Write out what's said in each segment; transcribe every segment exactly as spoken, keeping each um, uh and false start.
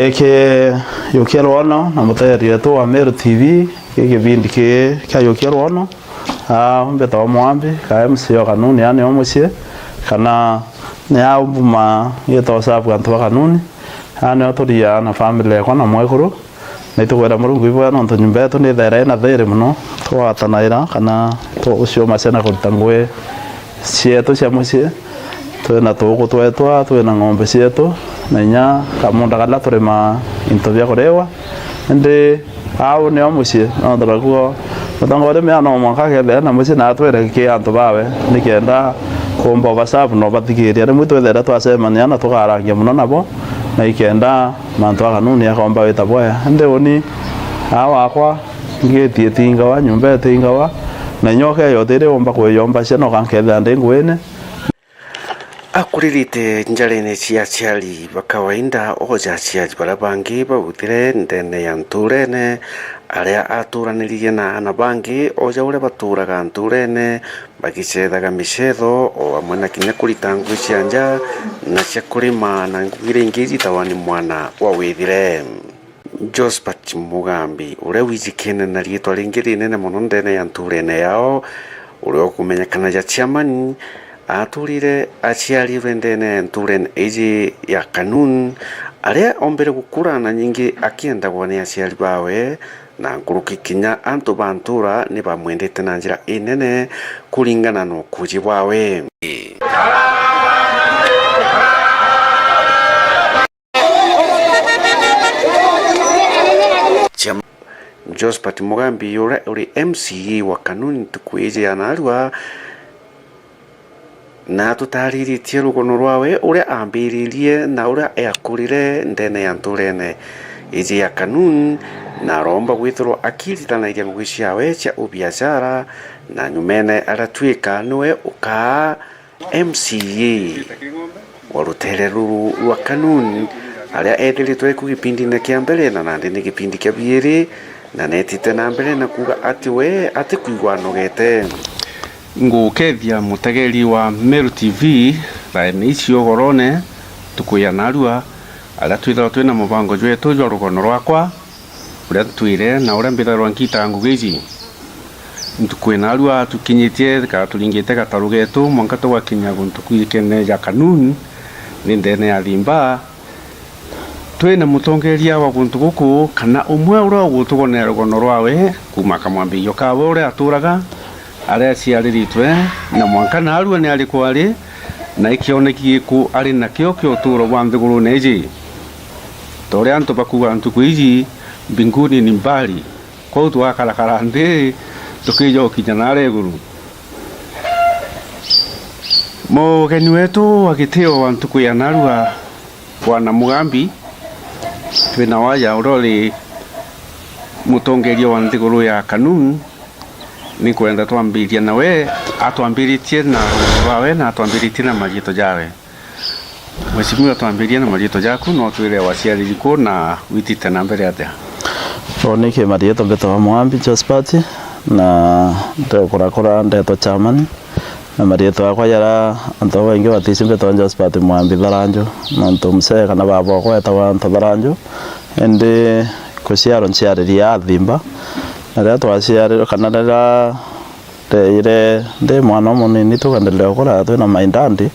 Giki Yukia Rwono na muteeri wetu wa Meru T V, gi kibindi ki kia Yukia Rwono. Aa, mbitawa Mwambi, ka M C o Kanuni, yani o mucii, kana ni au mbuma gita usabu antu ba Kanuni. Aa, nio turia na family ekwa na mwekuru. Na itukwenda Murungu ibwega nontu nyumba yetu ni ithaira ina thiri mono. Twatanaira kana tu-, ucio macena kurita ngui cietu cia mucii. Twina tuuku tweetwa, twina ng'ombe cietu, na inya kamunda karia turimaa into bia kuriwa. Indi au nio mucii, nontu nakuo mutongoria mea no mwanka akethira ena mucii na atwire ki antu bawe, nikenda kumba ubasabu na ubathikiria. Rimwe twithire twacemania na tukarangia mono nabo, na ikenda mantu a Kanuni akomba wita bwaya. Indi uni aa wakwa, ngiti itingawa, nyumba itingawa, na inya ukeya utiri umba kwiyomba ciana ukankethira ndi nguine. Akuririte njarene cia aciari ba kawaida, oja aciari baria bangi bautire ndene ya nturene, aria aturaniririe na aana bangi, oja uria baturaga nturene, bagicethaga micetho, o amwe na kinya kurita ngui cia nja na cia kurima na ngugi iria ingi ijitagwa ni mwana wa withire. Josephat Mugambi, uria wijikene na riitwa ringi rinene mono ndene ya nturene yao, uria ukumenyekana ja chairman, aturire aciarirwe ndene ya nturene iji ya Kanun, aria ombire gukura na nyingi akiendagwa ni aciari bawe, na nkuruki kinya antu ba ntura ni bamwendete na njira inene kuringana na ukuji bwawe. Josephat Mugambi, uria uri M C A wa Kanun ntuku iji ya narua, na atutariritie rugono rwawe uria ambiririe na uria eakurire ndene ya nturene iji ya Kanun, na aromba gwithirwa akiritanairia ngugi ciawe cia ubiashara, na nyumene aratuika niwe ukaa M C A wa rutere ruru rwa Kanun, aria ethiritwe ku gipindine kia mbere na nandi ni gipindi kia biiri, na netite na mbere na kuuga ati we atikwigua anogete. Ngukethia mutegeri wa Meru T V thaene ici ugorone, ntuku ya narua, aria twithirwa twina mubango jwetu jwa rugono rwakwa, uria ntwire na uria mbithairwa nkiitaga ngugi iji. Ntuku ina arua tukinyitie kana turingite gataru getu mwanka tugakinya guntu kwikene ja Kanun, ni ndene ya Thimba. Twina mutongeria wa guntu guku, kana umwe uria ugutugonera rugono rwawe kuuma kamwambirio kawe uria aturaga, aria aciariritwe, na mwanka naarua ni ari kwari, na ikioneki giku ari nakio kia utuuro bwa nthigurune iji. Ta uria antu bakuuga ntuku iji, mbinguni ni mbali, kwou twakarakara nthi tukija gukinya naria iguru. Mugeni wetu wa gitio wa ntuku ya narua, Bwana Mugambi, twina waja uria uri mutongeria wa nthiguru ya Kanun, ni kwenda twambiria nawe, atwambiritie na rugono rwawe na atwambiritie na mariitwa jawe. Mheshimiwa, twambirie na mariitwa jaku, no twire waciariri ku na witite na mbere atia? Uni ki mariitwa mbitagwa Mwambi Josphat, na ndikurakura ndetwa Chamani, na mariitwa yakwa jaria antu babaingi batici mbitagwa Josphat Mwambi Tharanju, nontu msee kana baba okwa etagwa Nthatharanju, indi kuciarwa nciaririe Athimba, na riria twaciarirwe kana riria ndeejire ndi mwana umunini tukendelea gukura twina my dad,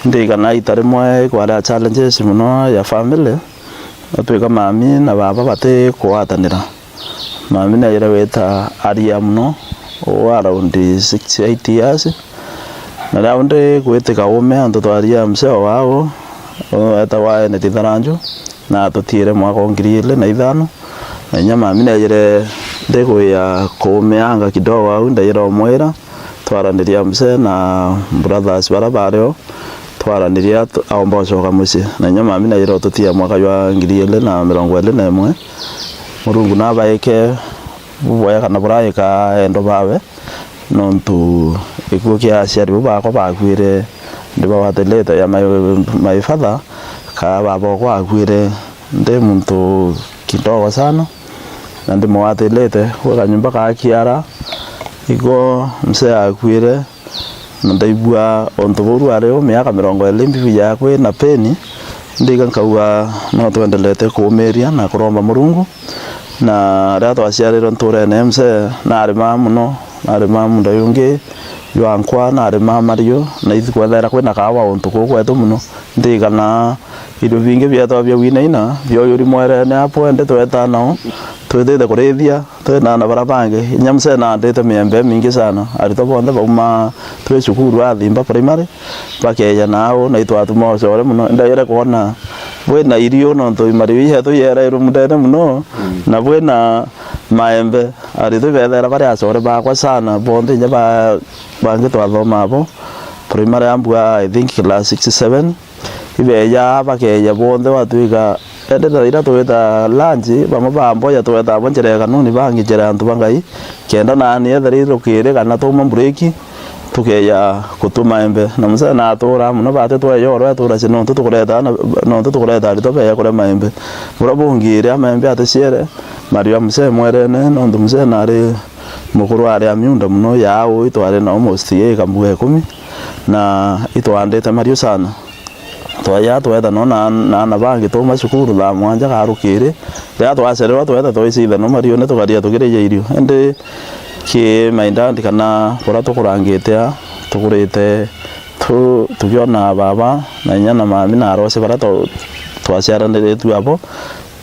ndirikana ita rimwe kwari a challenges mono ya family, gatwika mami na baba bati kugwatanira. Mami naejire gwita aria mono, uu around six, eight years, na riria ndi gwitika uume antu twaria mseo wao, uu etagwa Eneti Tharanju, na atutiire mwaka o ngiri igiri na ithano, na inya mami naejire ndikuya kuumianga kidogo au, ndaejire umwira, twaraniria msee na brothers baria bario, twaraniria tu-, aomba gucoka mucii, na inya mami naejire ututia mwaka jwa ngiri igiri na mirongo iiri na imwe. Murungu nabaike bubwega kana buraika endwa bawe, nontu gikuu kia aciari bau bakwa bakuire ndibagwatilite ya my, my father, kaa baba okwa akuire ndi muntu kidogo sana, na ndimugwatilite gwi kanyumba kaa kiara, iko msee akuire, na ndaigua untu buu ari u miaka mirongo iiri mbibi yakwa ina pain, Ndiga nkauga no twendelete kuumiria na kuromba Murungu. Na riria twaciarirwe ntuurene, mzee naarimaa mono, naarimaa muunda jungi jwa nkwa, naarimaa mariu, na ithikwethaira kwina kaawa untu kuu kwetu mono. Ndiga na irio bingi bietagwa bia winaina, bioyuri mwerene apo, indi twetaa nao, twitite kurithia, twina aana baria bangi. Inya mzee naandite miembe imingi sana, aritwa bonthe bauma twi cukuru Athimba Primary, bakeeja nau, na itwatuma ucore mono. Ndaire kwona bwina irio, nontu mariu jeetu jeerairwe muundene mono, na bwina maembe. Aritwa ibethaira bari acore baakwa sana, bonthe inya ba-, bangi twathomaa bo primary ambua, I think, class six seven. Ibeeja, bakeeja bonthe, gwatwika, indi thaa iria twita lunch, bamwe ba mboya tweta bo njira ya kanuni, bangi njira ya antu ba Ngai, kenda naani ethira irukiri kana twauma mbureki, tukeeja gutua maembe. Na mzee naatuuraa mono, baati tweeja oro etuuracia, nontu tukureta na, nontu tukureta aritwa beeja kuria maembe. Buria bungi riria maembe aticiere, mariu ja mzee mwerene, nontu mzee naari mukuru, aari a miunda mono, ya uu itwari na almost ika mbuga ikumi, na itwaandite mariu sana. Twaja tweta no na, na aana bangi twauma cukuru thaa mwanja ka rukiri. Riria twacererwa tweta twaicitha no mariune tukaria tukirija irio. Indi ki maindandi kana kuria tukurangite aa, tukurite tu-, tukiona baba na inya na mami na aroci baria twa-, twaciaraniritue abo,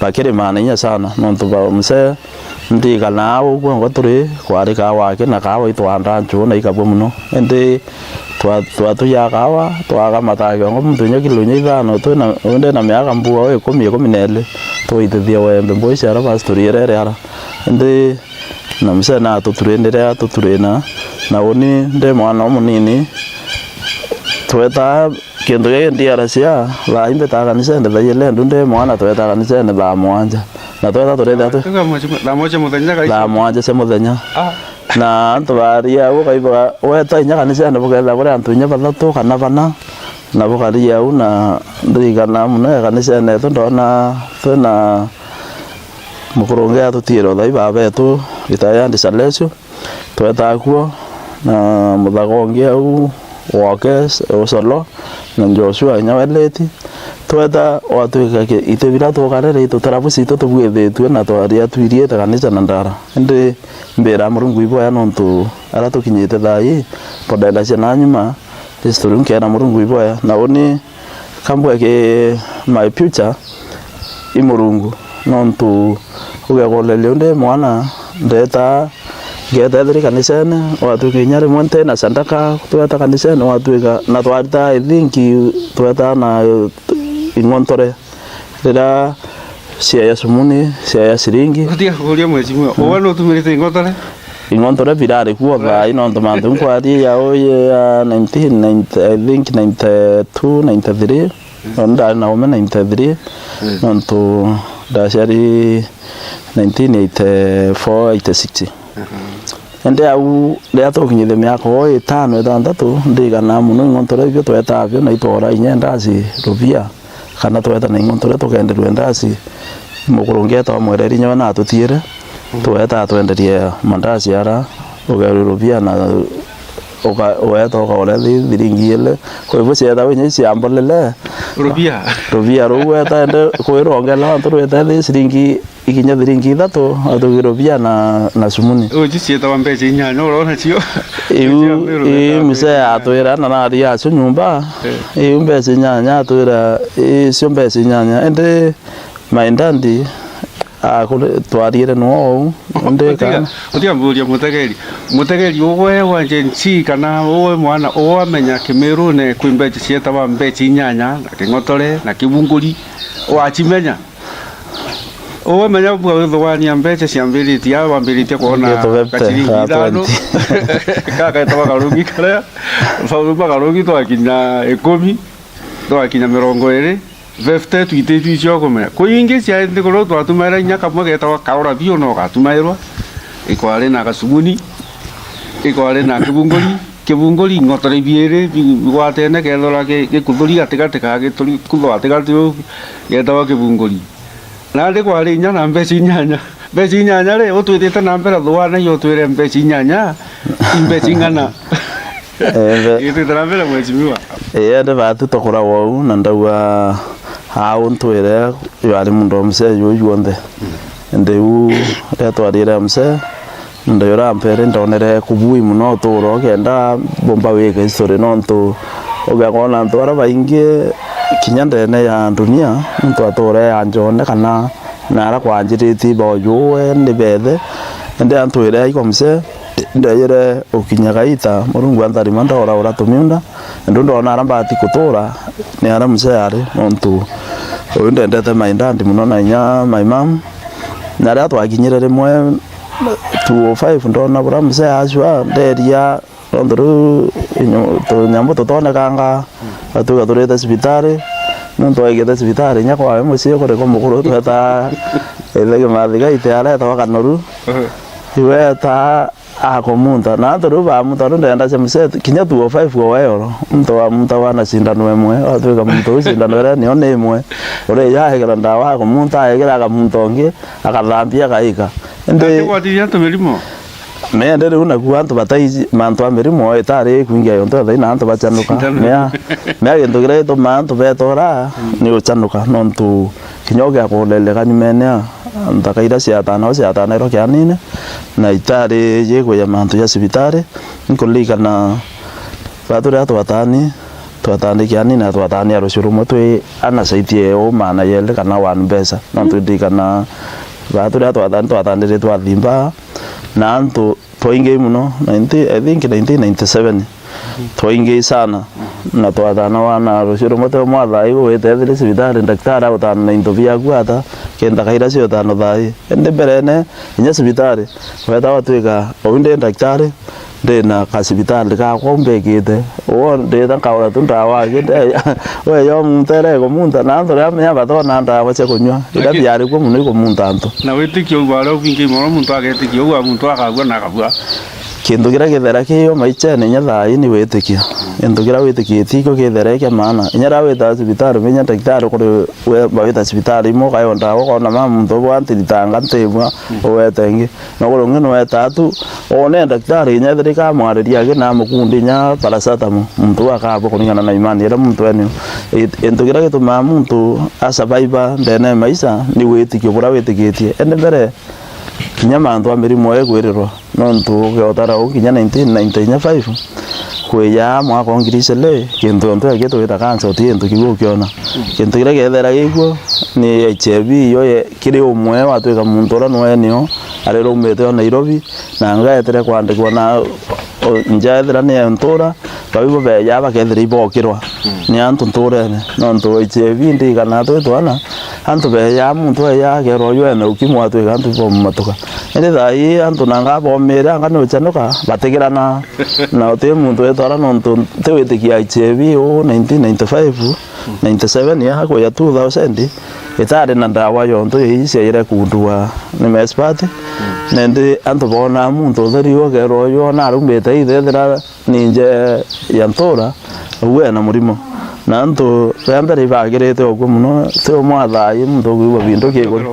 bakirimaa na inya sana, nontu ba mzee ndiganaa uu bwongwa turi kwari kaawa aki na kaawa itwandaa nchuu na ikabua mono. Indi twa-, twatuja kaawa, twakamata kiongo muntu inya kilo inya ithano, twina, indi na miaka mbuga o ikumi, ikumi na iiri, twaitithia wembe mbui cia ara basi turiere riara. Indi na mzee natuturindire atuturina, na uni ndi mwana umunini, twetaa kintu giki ndiaracia, thaa ii mbitaa kanisene thaa ijiri, ndu ndi mwana twetaa kanisene thaa mwanja. Na tweta turithia tu- Thaa mwanja muthenya, thaa mwanja cia muthenya. Ah. Na antu baria au ukaibaga weta inya kanisene bukethira buri antu inya bathatu kana bana, na bukaria au na ndirikana mono ya kanisene yetu ndona twina mukurungi atutiire uthai babetu, retired Salesio. Twetaa kuo na muthaga ungi au woke, Usolo, na Joshua inya we late. Tweta gwatwika ki-, iti biria tukarire itutarabu citu tubwithitue na twaria twiriite kanisa na ndara. Indi mbira Murungu iboya nontu aria tukinyite thaa ii, bodendacia na nyuma, history nkeera Murungu iboya. Na uni kambua ki my future i Murungu, nontu ugekoreria undi mwana, ndeeta, ngeeta ethiri kanisene, gwatwika inya rimwe nti na sadaka, tweta kanisene, gwatwika, na twarita, I think, tweta na ing'ontore, riria ciaya sumuni, ciaya ciringi. Utiga kuuria mheshimiwa, uwe nutumirite ing'ontore? Ing'ontore birari kuo thaa ii, nontu mantu nkwaria ya uyu ya nineteen ninety, I think ninety-two, ninety-three. Nontu ndari na ume ninety-three, nontu ndaciari nineteen eighty-four, eighty-six. Indi au riria tukinyithia miaka o itano, ithanthatu, ndiganaa mono ing'ontore ibio twetaa bio na itwora inya endasi rubia, kana tweta na ing'ontore tukenderua endasi. Mukurungi etagwa Mwereri nyewe natutiire, twetaa twenderie mandasi ara, ugerwe rubia na uka-, weta ukaoria thi-, thiringi ili. Kwa hivyo cietagwa inya iciambolele. Rubia? Rubia ruu weta ende kwirongela antu rwete thi ciringi ikinya thiringi ithatu, atugire rubia na, na sumuni. Uju cietagwa mbeca inyanya, urona cio? Iu, ii mzee atwira na nari acio nyumba. Eh. Iu mbeca inyanya atwira, icio mbeca inyanya. Indi my dad, ah, kuri-, twariire noo ou. Indi utiga, kana utiga mburia mutegeri. Mutegeri ugwe wa Gen Z kana ugwe mwana, ugwe wamenya Kimirune kwi mbeca cietagwa mbeca inyanya, na king'otore, na kibunguri, wacimenya? Ugwe menya bua withugania mbeca ciambiritie aa, wambiritie kwona gaciringi ithano. Ka gaetagwa karungi karia, twauma karungi twakinya ikumi, twakinya mirongo iri. Fifty twititue icio kumenya. Kwi ingi ciaari nthiguru twatumaira inya kamwe getagwa kaura biu no gatumairwa. Ikwari na gasubuni, ikwari na kibunguri, kibunguri ing'otore biiri bi-, bigwatene kethirwa gi-, gikuthuri gatigati ka gituri kutho gatigati uu getagwa kibunguri. Nandi kwari inya na mbeca inyanya. Mbeca inyanya ri, utwithite na mbere thuana iyo utwire mbeca inyanya, i mbeca ing'ana? Ende. Itwite na mbere mheshimiwa. Ende batu tukuragwa uu, na ndauga Aa, untwire, jwari muntu wa mzee juu juonthe. Indi u riria twarire mzee, muntu uria ampere ndonere kubui mono utuuro, kenda mbumba wike history, nontu ugekwona antu aria baingi kinya ndene ya dunia, muntu atuure anjone kana na aria kwanjiritie ba ujuwe ni bethe. Indi antwire aigwa mzee, ndejire ukinya gaita Murungu antharima, ndora uria tumiunda, ndu ndona aria mbati kutuura ni aria mzee ari, nontu uyu ndendete my dad mono na inya my mom. Na riria twakinyire rimwe two oh five, ndona buria mzee acua, nderia, nontu riu inyo-, tunyambu tutonekanga, atuga turite cibitari, muntu aigite cibitari inya kwawe mucii kuri kwa mukuru, tweta ithe Kimathi Gaite aria etagwa Kanoru. Iwe eta akumunta. Na antu riu bamunta, riu ndenda cia mzee, kinya two oh five kwa weyoro, muntu wamunta wana cindano imwe, watwika muntu uu cindano iria nio ni imwe. Uria ija aekera ndawa akumunta, aekera akamunta ungi, akathambia, agaika. Indi atigwatiria antu mirimo? Meende riu naku antu bataiji mantu a mirimo itari ikwingia yontu ya thaina antu bachanuka. Cindano. Mea, mea gintu kiria gitumaa antu betora ni uchanuka, nontu kinya ugiakuleeleka nyumene a nthaka iria ciatana, ciatanairwa kianine, na itari jigwija mantu ja cibitari. Nkuririkana baatu riria twatani, twatani kianine na twatani a rucio rumwe twi ana saiti eu maana yeli kana one mbeca. No ndirikana baatu riria twatani, twataniritwe athimba na antu twaingi mono, ninety, I think nineteen ninety-seven. Twaingi sana. Na twatana wana rucio rumwe twe mwa thaa igwite ethire cibitari, ndagitari agutana na into biaku ata, kenda kaira cio tano thaa i. Indi mberene, inya cibitari, weta watwika, ou ndi ndagitari, ndina kacibitari gakwa mbikite. Uo ndita nkaura tu ndawa aki, ndeya, weya umuntere kumunta, na antu ria menya batona ndawa cia kunyua, iria biari kuo mono ikumunta antu. Na witikio u baria ubingi mono, muntu agetikia u, muntu akagua na akabua. Kintu kiria githera kio maichene inya thaa ii ni witikio. Kintu kiria witikitie ikio githera kia maana. Inya riria wita cibitari, menya ndagitari kuri we, bawita cibitari imwe, ukaewa ndawa, ukona ma muntu ubu antiritanga ntimwa, uwete ingi. Na kuri ungi nweta tu, one ndagitari inya ethira ikamwariria aki na amukundi inya paracetamol, muntu uu akabua kuringana na imani iria muntu enio. It-, kintu kiria gitumaa muntu a survive ndene ya maisha ni witikio buria witikitie. Indi mbere, kinya mantu a mirimo egwirirwa, nontu ugiotara uu kinya nineteen ninety inya five, kwija mwaka wa ngiri ijiri, kintu ontu aki twita cancer, uti kintu kiu ukiona. Kintu kiria gethera gikuo ni H I V, iyo ye-, kiri umwe watwika muntu uria nwenio arirumite o Nairobi, na ngaetire kwandikwa na, o, nja ethira ni ya ntura, bau ibo beja bakethira ibokirwa ni antu nturene. Nontu H I V ndikana twi twana, antu beja, muntu eja akerwa uyu ena ukimwi, atwika antu bomumatuka. Indi thaa ii antu nanga bomire, anga ni uchanuka, batigirana. Na uti muntu wetwara nontu nti witikia H I V uu nineteen ninety-five, ninety-seven ya kuya two thousand, itari na ndawa yontu ii ciaire kundua ni maexpert. Na indi antu boonaa muntu utheri ukerwa uyu ona arumite ithethira ni nje ya ntura, ugu ena murimo. Na antu ria mbere ibagirite okuo mono, ti umwe a thaa ii muntu ukwigua bindu kiguri-,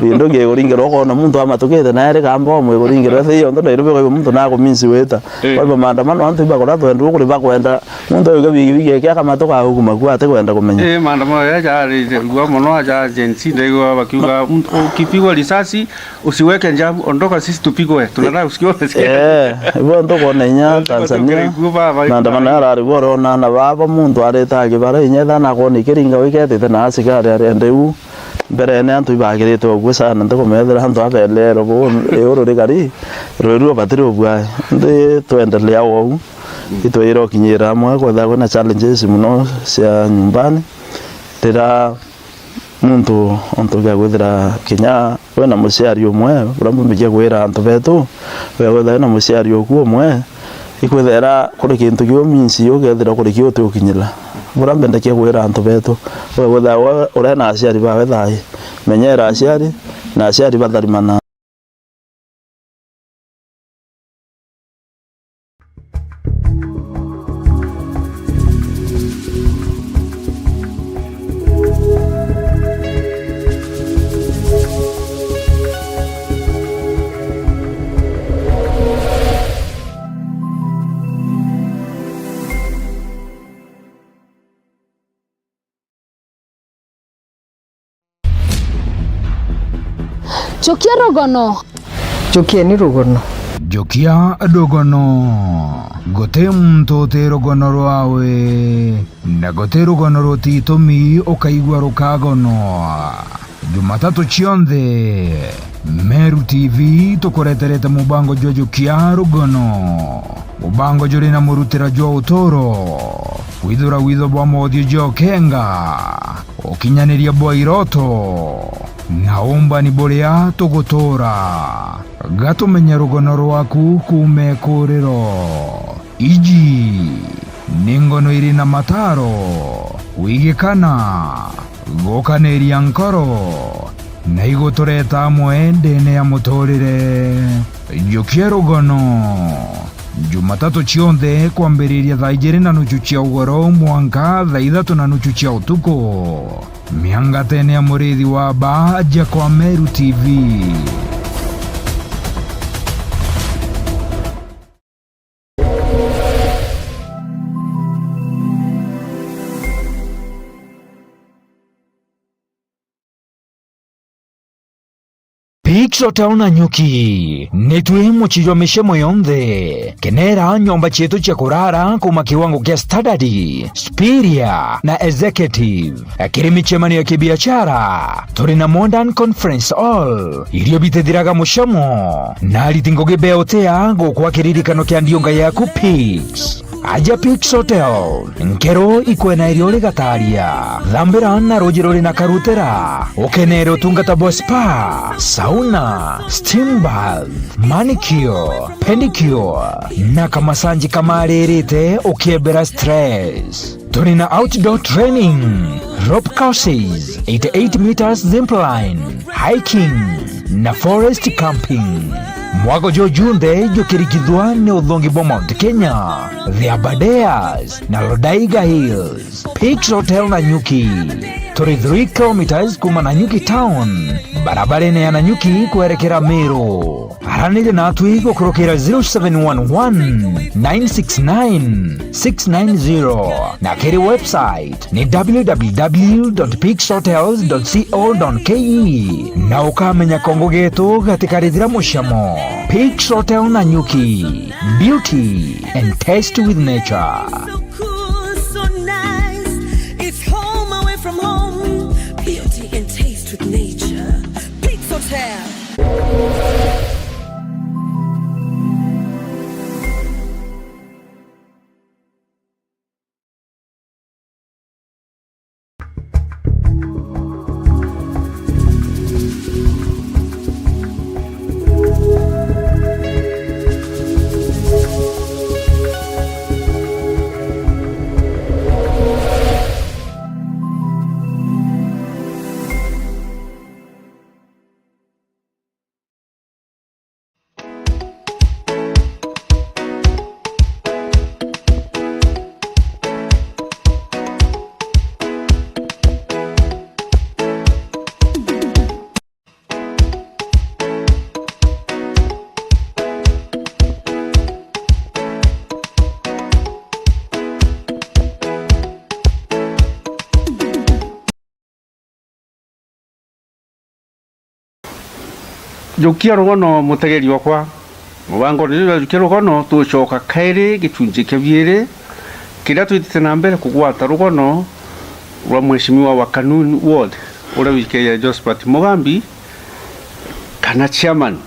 bindu kiguringirwa, ukona muntu amatukite na eri kamba umwe ikuringirwa, ethia yonthe Nairobi ukaigua muntu nakuminsi wita. Eh. Kwa hivyo maandamano antu ibakora twendu kuri bakwenda muntu ayuke bigibigi eke akamatuka agukuma kuo atikwenda kumenya. Eh, maandamano ya jari rua mono aja Gen Z ndaigua bakiuga, "Ukipigwa risasi, usiweke jam, ondoka sisi tupigwe. Tunataka usikiwe." Eh, ibo ntukona inya Tanzania, maandamano yarari bo, urona na baba muntu arita akibara inya ethana akwona ikiringa wiketite na asikari arende u. Mberene antu ibagirite oguo sana, ntikumethira antu abelero bo iuru rigari, rweru batiri obwae. Nti twendelea ou, itwaire ukinyira amwe kwethagwa na challenges mono cia nyumbani. Rira muntu ontu gia kwithira kinya wina muciari umwe, uria mbumbikia kwira antu betu, wia kwithira wina muciari uku umwe, ikwithira kuri kintu kiu minsi ukethira kuri kiu uti ukinyira. Buria mbendekia kwira antu betu, wia kwithira we uria na aciari bawe thaa ii, menyera aciari, na aciari batharimana. Jukia rugono. Jukieni rugono. Jukia rugono. Guti muntu uti rugono rwawe, na guti rugono rutitumi ukaigua rukagonwa. Jumatatu cionthe, Meru T V tukureterete mubango jwa Jukia Rugono. Mubango juri na murutira jwa uturo, kwithura witho bwa mothio jwa ukenga, ukinyaniria bwa iroto, na umbani buria tugutura. Gatumenye rugono rwaku kuuma ikuriro. Iji ni ngono iri na mataro, kwigikana, gukaniria nkoro, na igutureta amwe ndene ya muturire. Jukia rugono. Jumatatu cionthe kwambiriria thaa ijiri na nuchu cia ugoro mwanka thaa ithatu na nuchu cia utuku. Miangatene ya murithi wa baa aja kwa Meru T V. Peaks Hotel Nanyuki, nitwi mucii jwa micemo yonthe. Kenera nyomba cietu cia kurara kuuma kiwango kia standard, superior na executive. Kiri micemanio ya kibiashara, turi na Modern Conference Hall, irio bitithiraga mucamo, na ariti ngugi beutia gukwa kiririkano kia ndiunga yaku Peaks. Aja Peaks Hotel, nkero ikwena irio rigataria. Thambira na ruji ruri na karutera, ukenere utungata bwa spa, sauna, steam bath, manicure, pedicure, na kamasanji kamaririte ukiebera stress. Turi na outdoor training, rope courses, eighty-eight meters zip line, hiking, na forest camping. Mwago jujunthe jukirikithua ni uthongi bwa Mount Kenya, the Aberdares, na Lodaiga Hills. Peaks Hotel Nanyuki. Turi three kilometres kuuma Nanyuki town, barabarene ya Nanyuki kwerekera Meru. Aranire natwi gukurukira zero seven one one, nine six nine, six nine zero, na kiri website ni w w w dot peaks hotels dot co dot k e, na ukamenya kongo getu gatikarithira mucamo. Peaks Hotel Nanyuki, beauty and taste with nature. So cool, so nice. It's home away from home. Beauty and taste with nature. Peaks Hotel. Jukia rugono, mutegeri okwa. Mubangone jwa Jukia rugono, tugucoka kairi gicunji kia biiri, kiria twitite na mbere kugwata rugono rwa Mheshimiwa wa Kanun Ward, uria wikeire Josphat Mugambi, kana chairman.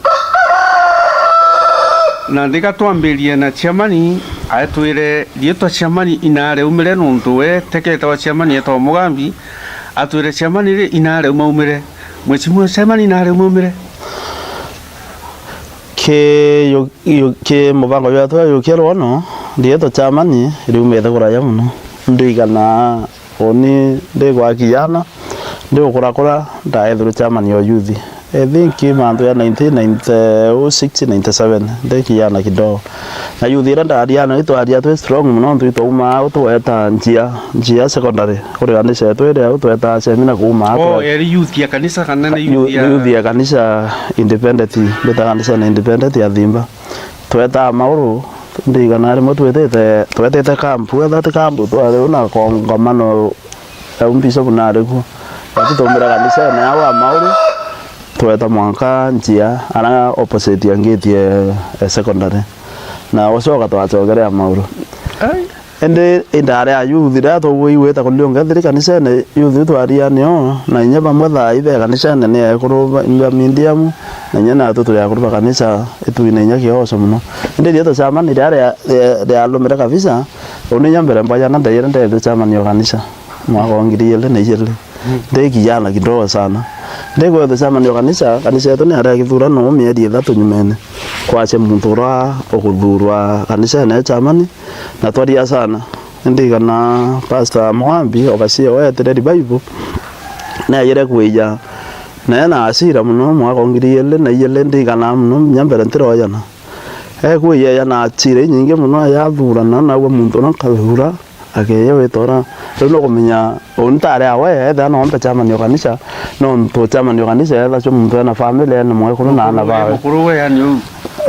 Na ndiga twambirie na chairman, aetwire riitwa chairman inaari umire, nontu we tekete wa chairman etagwa Mugambi, atwire chairman ri inaari umaumire. Mheshimiwa chairman inaari umaumire. Ki yu-, yu-, ki mubango jwetu jwa Jukia rugono, riitwa chairman riumite kuraya mono. Ndigana Uni ndi gwa kijana, ndi gukurakura, ndaethirwe chairman o youth. I think mantu ya nineteen ninety-six, ninety-seven, ndi kijana kidogo. Na youth iria ndariana, itwaria twi strong mono, nontu itwaumaa au tweta Njia, Njia Secondary, kuri kanisa yetu iri au, tweta semina kuuma au. Oh, twa- eri youth ya kanisa kana ni youth ya youth ya kanisa independent, mbita kanisa ni independent ya Thimba. Twetaa mauru, ndirikana rimwe twitite, twetite kampu, wethira ti kampu, twari na kongamano, au bishop nari kuo. Batitumbira kanisene au a mauru, Tweta mwanka njia, ara opposite ya ngiti ya, ya secondary. Na ucoka twacokere ya Mauru. Ai. Indi indari ya youth, riria tugwigwita kuliunga thiri kanisene, youth twariania o, na inya bamwe thaa ibe kanisene ni ekuru ba, ba medium, na inya natu turi ekuru ba kanisa, itwina inya kioso mono. Indi riria tucamani riria ria, ria, riarumire kabisa, uni inya mbere mbajana ndaire ndethwe chairman o kanisa. Mwaka wa ngiri igiri na igiri. Ndi kijana kidogo sana. Ndi kwethwa chairman o kanisa, kanisa yetu ni yaria githurano mieri ithatu nyumene. Kwacia muntu uria ukuthurwa kanisene chairman, na twaria sana. Ndirikana Pastor Mwambi, overseer weetire revival, ni aijire kwija. Na ena asira mono, mwaka wa ngiri igiri na igiri, ndirikana mono, kinya mbere ntirojana. Ekwija ena asira inyingi mono, yathurana, naagua muntu uria nkathura. Akeeja wita uria. Riu nukumenya, uu ntari awe, ethira noombe chairman o kanisa, nontu chairman o kanisa eethagwa muntu ena family, ena mwekuru na aana bawe. Mukuru we, yani uu.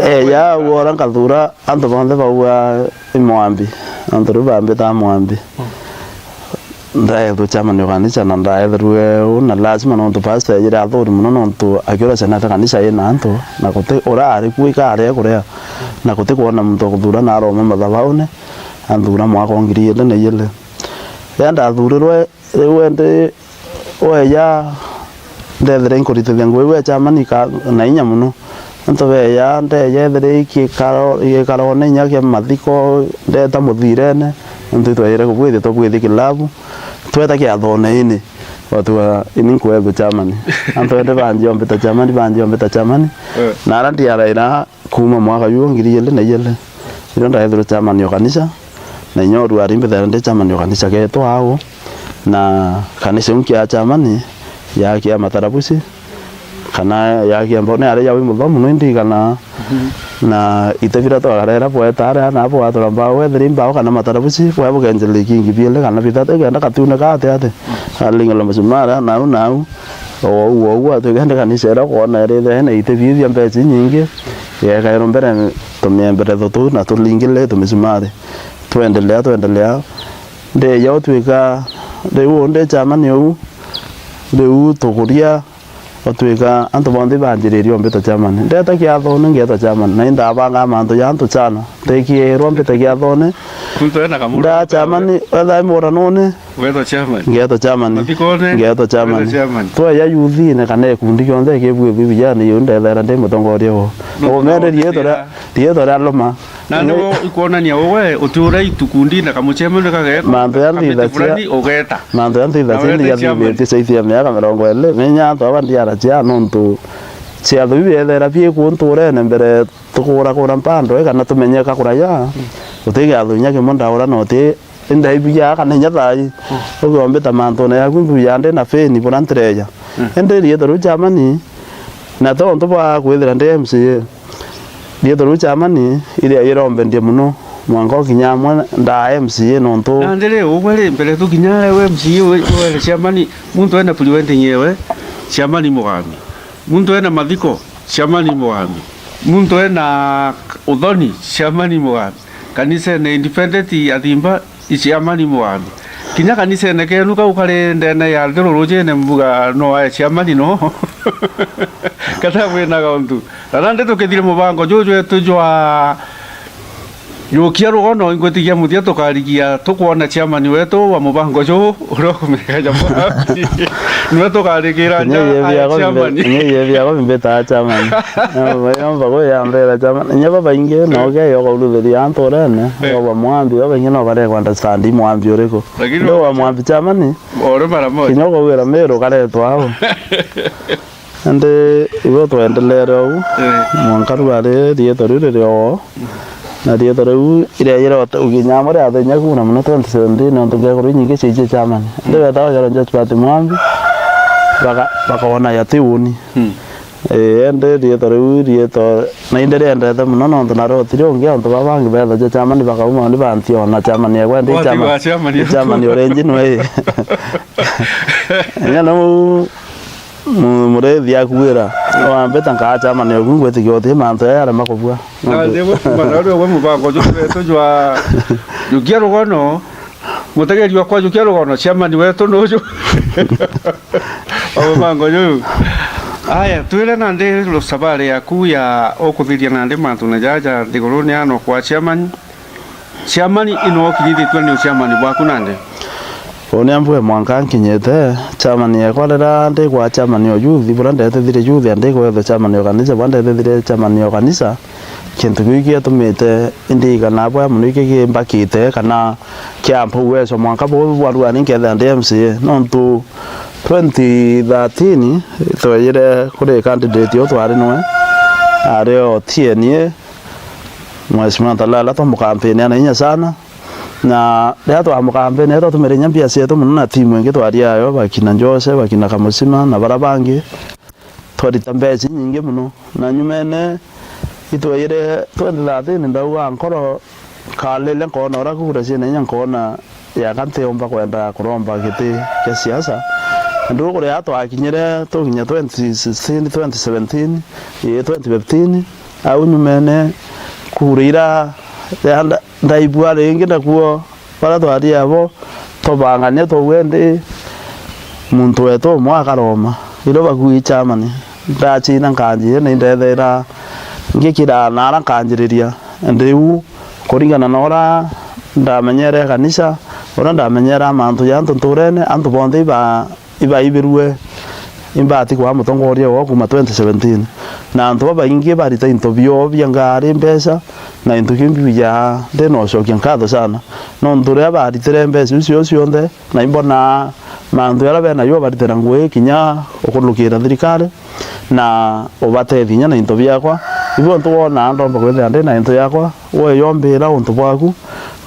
Eeja, uu uria nkathura, antu bonthe bauga i Mwambi. Antu riu bambita Mwambi. Ndaethwa chairman o kanisa na ndaetherue uu, na lazima nontu pastor eejire athuri mono nontu akiuria ciana cia kanisa ina antu, na guti uria ari kuo ikari ekuria, na guti kwona muntu wa kuthura na aroma mathabauni. Anthura mwaka wa ngiri igiri na igiri. Riria ndathurirwe, riu indi weeja, ndethire inkuritithia ngugi bwa chairman ka-, na inya mono. Antu beeja, ndeeja ethire ikikaro-, igikarone inya kia mathiko, ndeta muthirene, antu itwaire kubwithia, tubwithia kilabu, tweta kiathone ini, watuga, ini nkwethwa chairman. Antu ende banjia umbita chairman, banjia umbita chairman. Eh. Na ara ndiaraira, kuuma mwaka juu ngiri igiri na igiri, riria ndaethirwe chairman o kanisa, na inya uu ari mbithaira ndi chairman o kanisa geetu au, na kanisa iu nkia chairman, yaakia matarabusi, kana yaakia mbao, ni ari ya wi muthomu, no indirikana, na iti biria twakarera bweta aria, na bwatura mbao, wethira i mbao kana matarabusi, bwaya bukenjera ikingi biiri kana bithatu, ikenda katiune ka ati ati, aringirwa micumari, nau, nau, Ou, ou, atwikende kanisa iria kwona irithia ina iti biu bia mbeca inyingi, igekairwa mbere tumiemberetho tuu na tulingire tumicumari. Twendelea, twendelea. Ndeeja utwika, riu uu ndi chairman ou, riu tukuria, utwika antu bonthe ibanjiririe umbita chairman. Ndeta kiathone, ngeetwa chairman, na indabangaa mantu ja antu chana. Ndekiirwa mbite kiathone. Muntu ena kamura. Nda chairman, wetha i muranone, Ugeetwa chairman. Ngeetwa chairman. Mathikone. Ngeetwa chairman. Ugeetwa chairman. Tweja yuthine kana ikundi kionthe kibwithwi vijana, iu ndethaira ndi mutongoria wo. No, umeere no, riitwa ria, riitwa ria Loma. Na ni wo ikwonania uwe uti uria itukundine kamuchemene kageetwa. Mantu ya kamiti nthithagia, fulani ugeeta. Mantu ya nthithagia. Na weeta ndiathithitie chairman. Saithi ya miaka mirongo iri. Menya antu aba ndiaracia nontu ciatho biu biethaira bi kunturene mbere tukuuragura mpando, kana tumenyeka kuraja, guti kiatho inya kimwe ndaura na uti, indaibu ya kana inya thai. Ukiombita mantune yaku mbuya ndi na feni bura ntireja. Indi riitwa riu chairman, na tontu bwa kwithira ndi M C A, riitwa riu chairman, iria irombendie mono, mwanka ukinya amwe nda M C A nontu. Nandi ri, ugwe ri, mbere tukinya we M C A, we, we chairman, muntu ena preventing yewe, chairman Mugambi. Muntu ena mathiko, chairman Mugambi. Muntu ena uthoni, chairman Mugambi. Kanisene independent ya Thimba, i chairman Mugambi. Kinya kanisene kenu kau kari ndene ya nthirurujine mbuga no ae chairman no. Kata kwina gauntu. Na nandi tukithire mubango juju wetu jwa Jukia rugono, ingwitikia muthia tukarikia, tukwona chairman wetu wa mubango juu, uria ukumikaja mwapi. Niwe tukarikira nja, aye chairman. Inya iye biago bimbitaa chairman. Yomba, yomba kuyambira chairman. Inya babaingi, no, eh, ukeyoka uruthiria antu urene, eh, ukaugua Mwambi, babaingi no barega understand Mwambi uriku. Lakini ndo wa Mwambi chairman. Ore mara moja. Kinya ukauira Meru karetwa au. Indi ibo twendelere ou, eh, mwanka riu ari riitwa riu riri oo. Na riitwa riu iria irote uginya amwe riathenya kuna mono twenty seventeen, nontu ngekuru inyingi ciiji chairman. Indi weta wagera Josephat Mwambi, baka-, bakona ya ti uni. Mm. Ii, indi riitwa riu, riitwa, na indi riendete mono, nontu nario utiri ungi, antu baba bangi bethaja chairman bakauma ni banti ona chairman egwe, ndi chairman, chairman, chairman uria inji nwe. Inya nau Mu-, murithi akuira, wambita nkaa chairman oku ngwitikia uti mantu jaya jarema kubua. Na nthi gukuma na uriu gwe mubango juju wetu jwa jukia rugono, mutegeri wakwa jukia rugono, chairman wetu nuju. O mubango juju. Aya, twire nandi rusabari yaku ya ukuthiria nandi mantune jaja nthiguruni ano kwa chairman. Chairman ino ukinyithitue ni uchairman bwaku nandi? Uni ambue mwanka nkinyite chairman yekwa rira ndi kwa chairman o youth, bura ndetethire youth, andi kwethwa chairman o kanisa, bura ndetethire chairman o kanisa. Kintu kiu giatumite ndigana bwa muno iki kimbakite kana kiampa uwezo mwanka buu bwarua ni nkethira ndi M C A. Nontu twenty thirteen twejire kuri candidate u twari nwe, ari o T N A, Mheshimiwa Talala, twamukampenia na inya sana. Na riria twamukampenia, twatumire inya mbia cietu muno na timu ingi twari ayo, bakina Jose, bakina Kamusima na bara bangi. Twarita mbeca inyingi muno, na nyumene itwejire twenty thirteen, ndauga nkoro kalele, nkoona uria kura ciina inya, nkoona yaka ntiumba kwenda kuromba giti kia siasa. Ndugu kuria twakinyire, tukinya twenty sixteen, twenty seventeen, ii, twenty fifteen, au nyumene kura ira ya nda-, ndaibua ringi nakuo. Baria twari abo, tubangania twauga indi muntu wetu umwe akaroma. Irio bakui chairman, ndachina nkanjire na indethera ngikira naara nkanjiriria. Indi riu, kuringana na uria ndamenyere kanisa, uria ndamenyere mantu ja antu nturene, antu bonthe iba ibaibirue imbati kwa mutongoria wao kuma twenty seventeen, na antu babaingi barita into bioo bia ngari, mbeca, na into kiu mbibijaa ndina ucokia nkatho sana, nontu riria baritire mbeca iu cio cionthe, na imbonaa mantu jaria benayo baritira ngugi kinya ukurukira thirikari na ubatethia inya na into biakwa. Ibu antu wonaa ndomba kwithira ndina into yakwa, weyombira untu bwaku,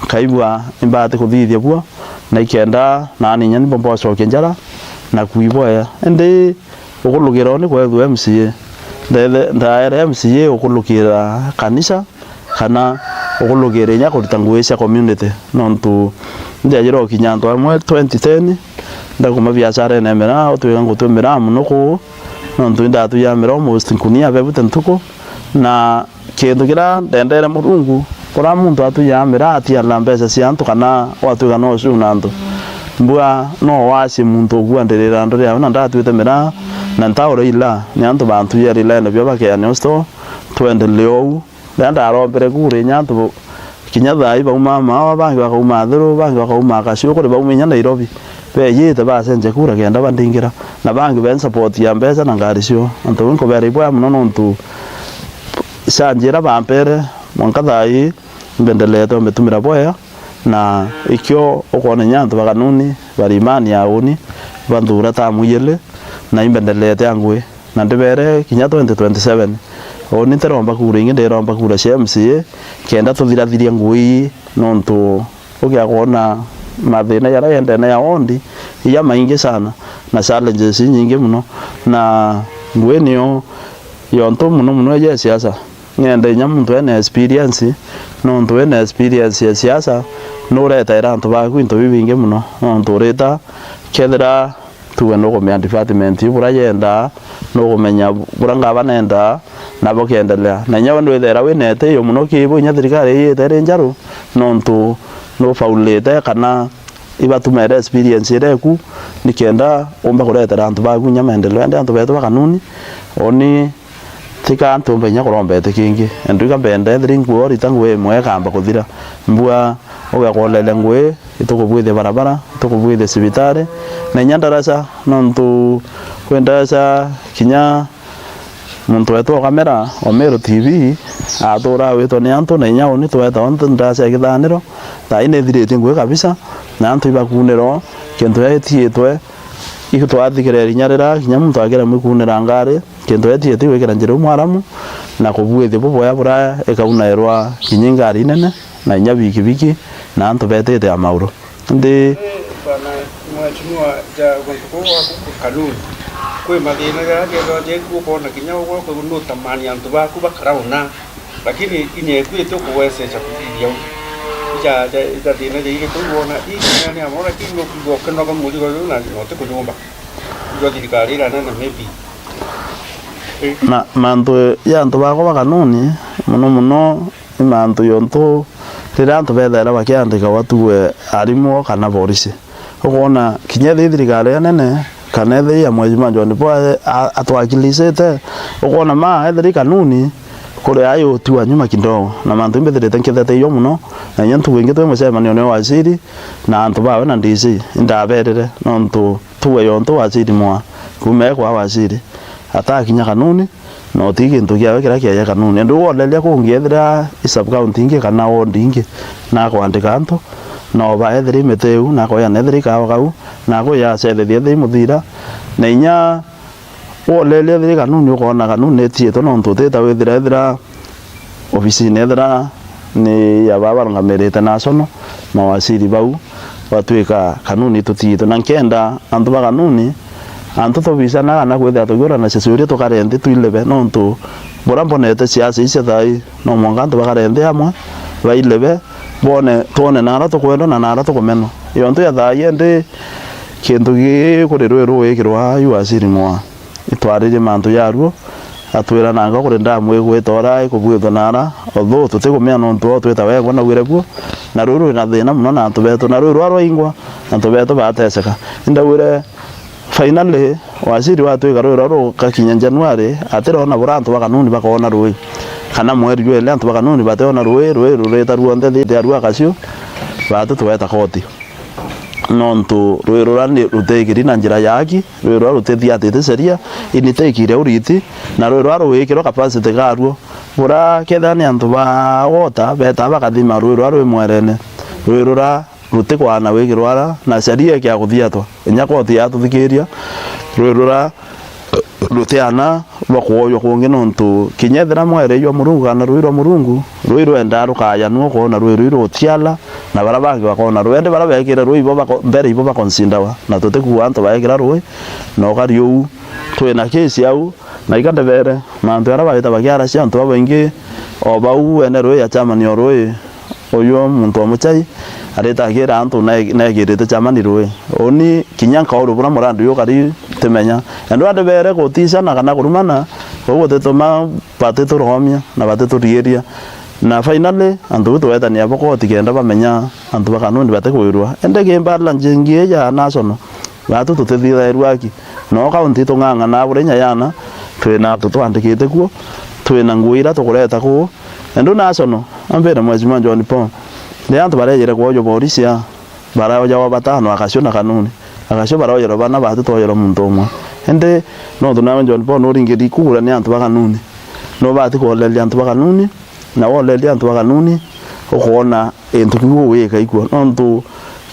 nkaigua imbati kuthithia buo. Na ikenda naani inya ni mbomba gucokia njara na kwiboya. Indi ukulukira ni kwethua M C A. Ndethe-, ndaere M C A ukulukira kanisa kana ukulukira inya kurita ngugi cia community. Nontu ndiajire ukinya antu amwe twenty ten, ndakuma biacarene ya miraa, utwika ngutua miraa muno kuu, nontu indatwia miraa almost nkunia bebute ntuku, na kintu kiria ndendere Murungu, kuria muntu atwiaa miraa atiara mbeca cia antu kana watwika no ucuna antu. Mbua no waci muntu ukuandirira andu riawe na ndatwite miraa na ntaura ila ni antu bantwia ila ene bio bakeania usto twendelee ou. Riria ndarombere kura inya antu kinya thaa ii bauma maawa, bangi bakauma Athiru, bangi bakauma Gaciu, kuri bauma inya Nairobi. Beejite bacenjia kura kenda bandingira, na bangi ben support ya mbeca na ngari cio. Antu bau nkubera ibwega mono nontu change iria bampere mwanka thaa ii, imbendelete umbitumira bwega, na ikio ukoona inya antu ba Kanuni bari imani ya uni, banthura tamu ijiri, na imbendelete a ngugi. Na ndibere kinya twenty twenty seven, uni ntiromba kura ingi, ndiromba kura cia M C A, kenda tuthirathirie ngugi ii, nontu ugia kwona mathina jaria yendene ya wondi ija maingi sana, na challenges inyingi mono, na ngugi niyo yontu mono mono ija ya siasa. Nienda inya muntu ena experience, nontu wina experience ya siasa, nureteera antu baku into bibingi mono, nontu urita kethira tuge nukumenya department iu buria yendaa, nukumenya buria ngavana endaa, nabo kiendelea. Na inya we nwithera wina itiio mono kiibo inya thirikari iyite iri njaru, nontu nufaulite kana ibatumere experience iria eku, nikenda umba kuretera antu baku inya maendeleo. Indi antu betu ba Kanuni, uni tika ntumba inya kuromba iti kingi. Endu ika mbenda ethira inkuorita ngugi imwe ikamba kuthira. Mbua ugakolele ngugi, itukubwithia barabara, itukubwithia cibitari, na inya ndaraca, nontu kwi ndaraca kinya muntu wetu o Kamera, o Meru T V, atura awitwa ni antu, na inya uni tweta o ndaraca ya Kithaniro, thaa ii nithiritie ngugi kabisa, na antu ibakunirwa kintu gia gitiitwe, itwathikireri inya rira kinya muntu akiremwa ikunira ngari, kintu gia gitiiti gwikira njira iu mwaramu, na kubwithia buboya buria ikaunairwa kinya ingari inene, na inya bikibiki, na antu betite a mauru. Indi Bwana Mheshimiwa, ja guntu kuu gwaku Kanuni, kwi mathina jaria jethwa jeku, ukona kinya ugwe nutamani antu baku bakarauna, lakini inya eku iti ukuweseca kuthithia u. Ija, ija, ija thina ja iriku wona? Ii kinya ni amwe, lakini nukwigua ukinoga murigo juu na, na utikujumba. Igua thirikari iria nene maybe. Na mantu ya antu bakwa ba Kanuni, mono mono, ni mantu yontu riria antu bethaira bakiandikawa tuwe arimu kana borisi, ukoona kinya ithi thirikari ya nene Kana ethira Mheshimiwa John Paul a-, atwakilisite, ukoona ma ethira i kanuni, kuri ai utiwa nyuma kidogo, na mantu imbithirite nkithete iyo mono, na inya ntuku ingi twi mucemanione wa waziri na antu bawe na D C, indaberire, nontu tuge yontu waziri mwa, kuuma e kwa waziri, atakinya kanuni, na uti gintu kiawe kiria kiaja kanuni. Indi ugoleria kungi ethira i sub county ingi kana ward ingi, na akwandika antu, na oba ethira i miti iu, na akoya na ethira i kawa kau, na akwija acethethia ethira i muthira, na inya woleria ethira i kanuni, ukoona kanuni itiitwe, nontu utita withira ethira obisine ethira ni ya baba barungamirite national, mawaziri bau, batwika kanuni itutiitwe. Na nkenda antu ba kanuni, antu tubicanaga na kwithira tukiuranacia ciuria tukare nthi twilebe, nontu bura mbonete siasa ici cia thaai, no mwanka antu bakare nthi amwe, bailebe, bone, twone nara tukwendwa na nara tukumenwa. Yontu ya thaai indi kintu gii kuri rwi rugwikirwa yu waziri mwa. Itwaririe mantu jaruo, atwira nanga kuri ndamu igwita ura ikubwithwa nara, although tutikumenya nontu o twita wengwa na wire buo, na ruu rwina thina mono na antu betu, na ruu rwa rwaingwa, antu betu bateseka. Indawire, finally, waziri watwika ruu rwa rukakinya January, atirona bura antu ba kanuni bakoona rui, kana mweri jweli antu ba kanuni bationa rui, rui rurita ruonthe thiti ya rua kacio, batu tweta koti. Nontu rui rura ni rutikiri na njira ya aki, rui rura rutithiatite sheria, ini tikire uriti, na rui rura ruwikirwe capacity karuo. Bura kethira ni antu ba water, beta bakathima rui rura rwi mwerene. Rui rura rutikwana wikirwa ara, na sheria ikia kuthiatwa. Inya koti yatuthikiria, rui rura rutiana rwa kwoywa kungi, nontu kinya ethira mwere jwa Murungu kana rui rwa Murungu, rui rwendaa rukayanua, ukoona rui rui rutiala, na bara bangi bakoona rui. Indi bara bekire rui ibo bako-, mbere ibo bakonsindawa, na tutikuuga antu baekira rui, na ukari uu. Twina kesi au, na ika ndebere, mantu jaria baita bakiaracia antu babaingi, o bau ene rui ya chairman o rui, uyu muntu wa Muchai, arita akiira antu ne-, neekirite chairman rui. Uni kinya nkaurwa bura murandi uyu ukari timenya. Endo andebere guticana kana kurumana, uu gutituma batituromia na batituriiria. Na finally, antu bu twetania bo koti kenda bamenya antu ba kanuni batikwirwa. Indi ki balance ingi ii ya national, batu tutithithairua aki. No kaunti tung'ang'anaa buri inya yana, twina antu twandikite kuo, twina ngui ira tukureta kuu. Indi national, ambire Mheshimiwa John Paul, riria antu barejire kwoywa borisia, baraojawa batano, akacio na kanuni. Akacio baraojerwa bana, batu twojerwa muntu umwe. Indi nontu nawe John Paul nuringiri kura ni antu ba kanuni, nubati kwoleria antu ba kanuni, na woleria antu ba kanuni, ukoona gintu kiu ugwika ikua. Nontu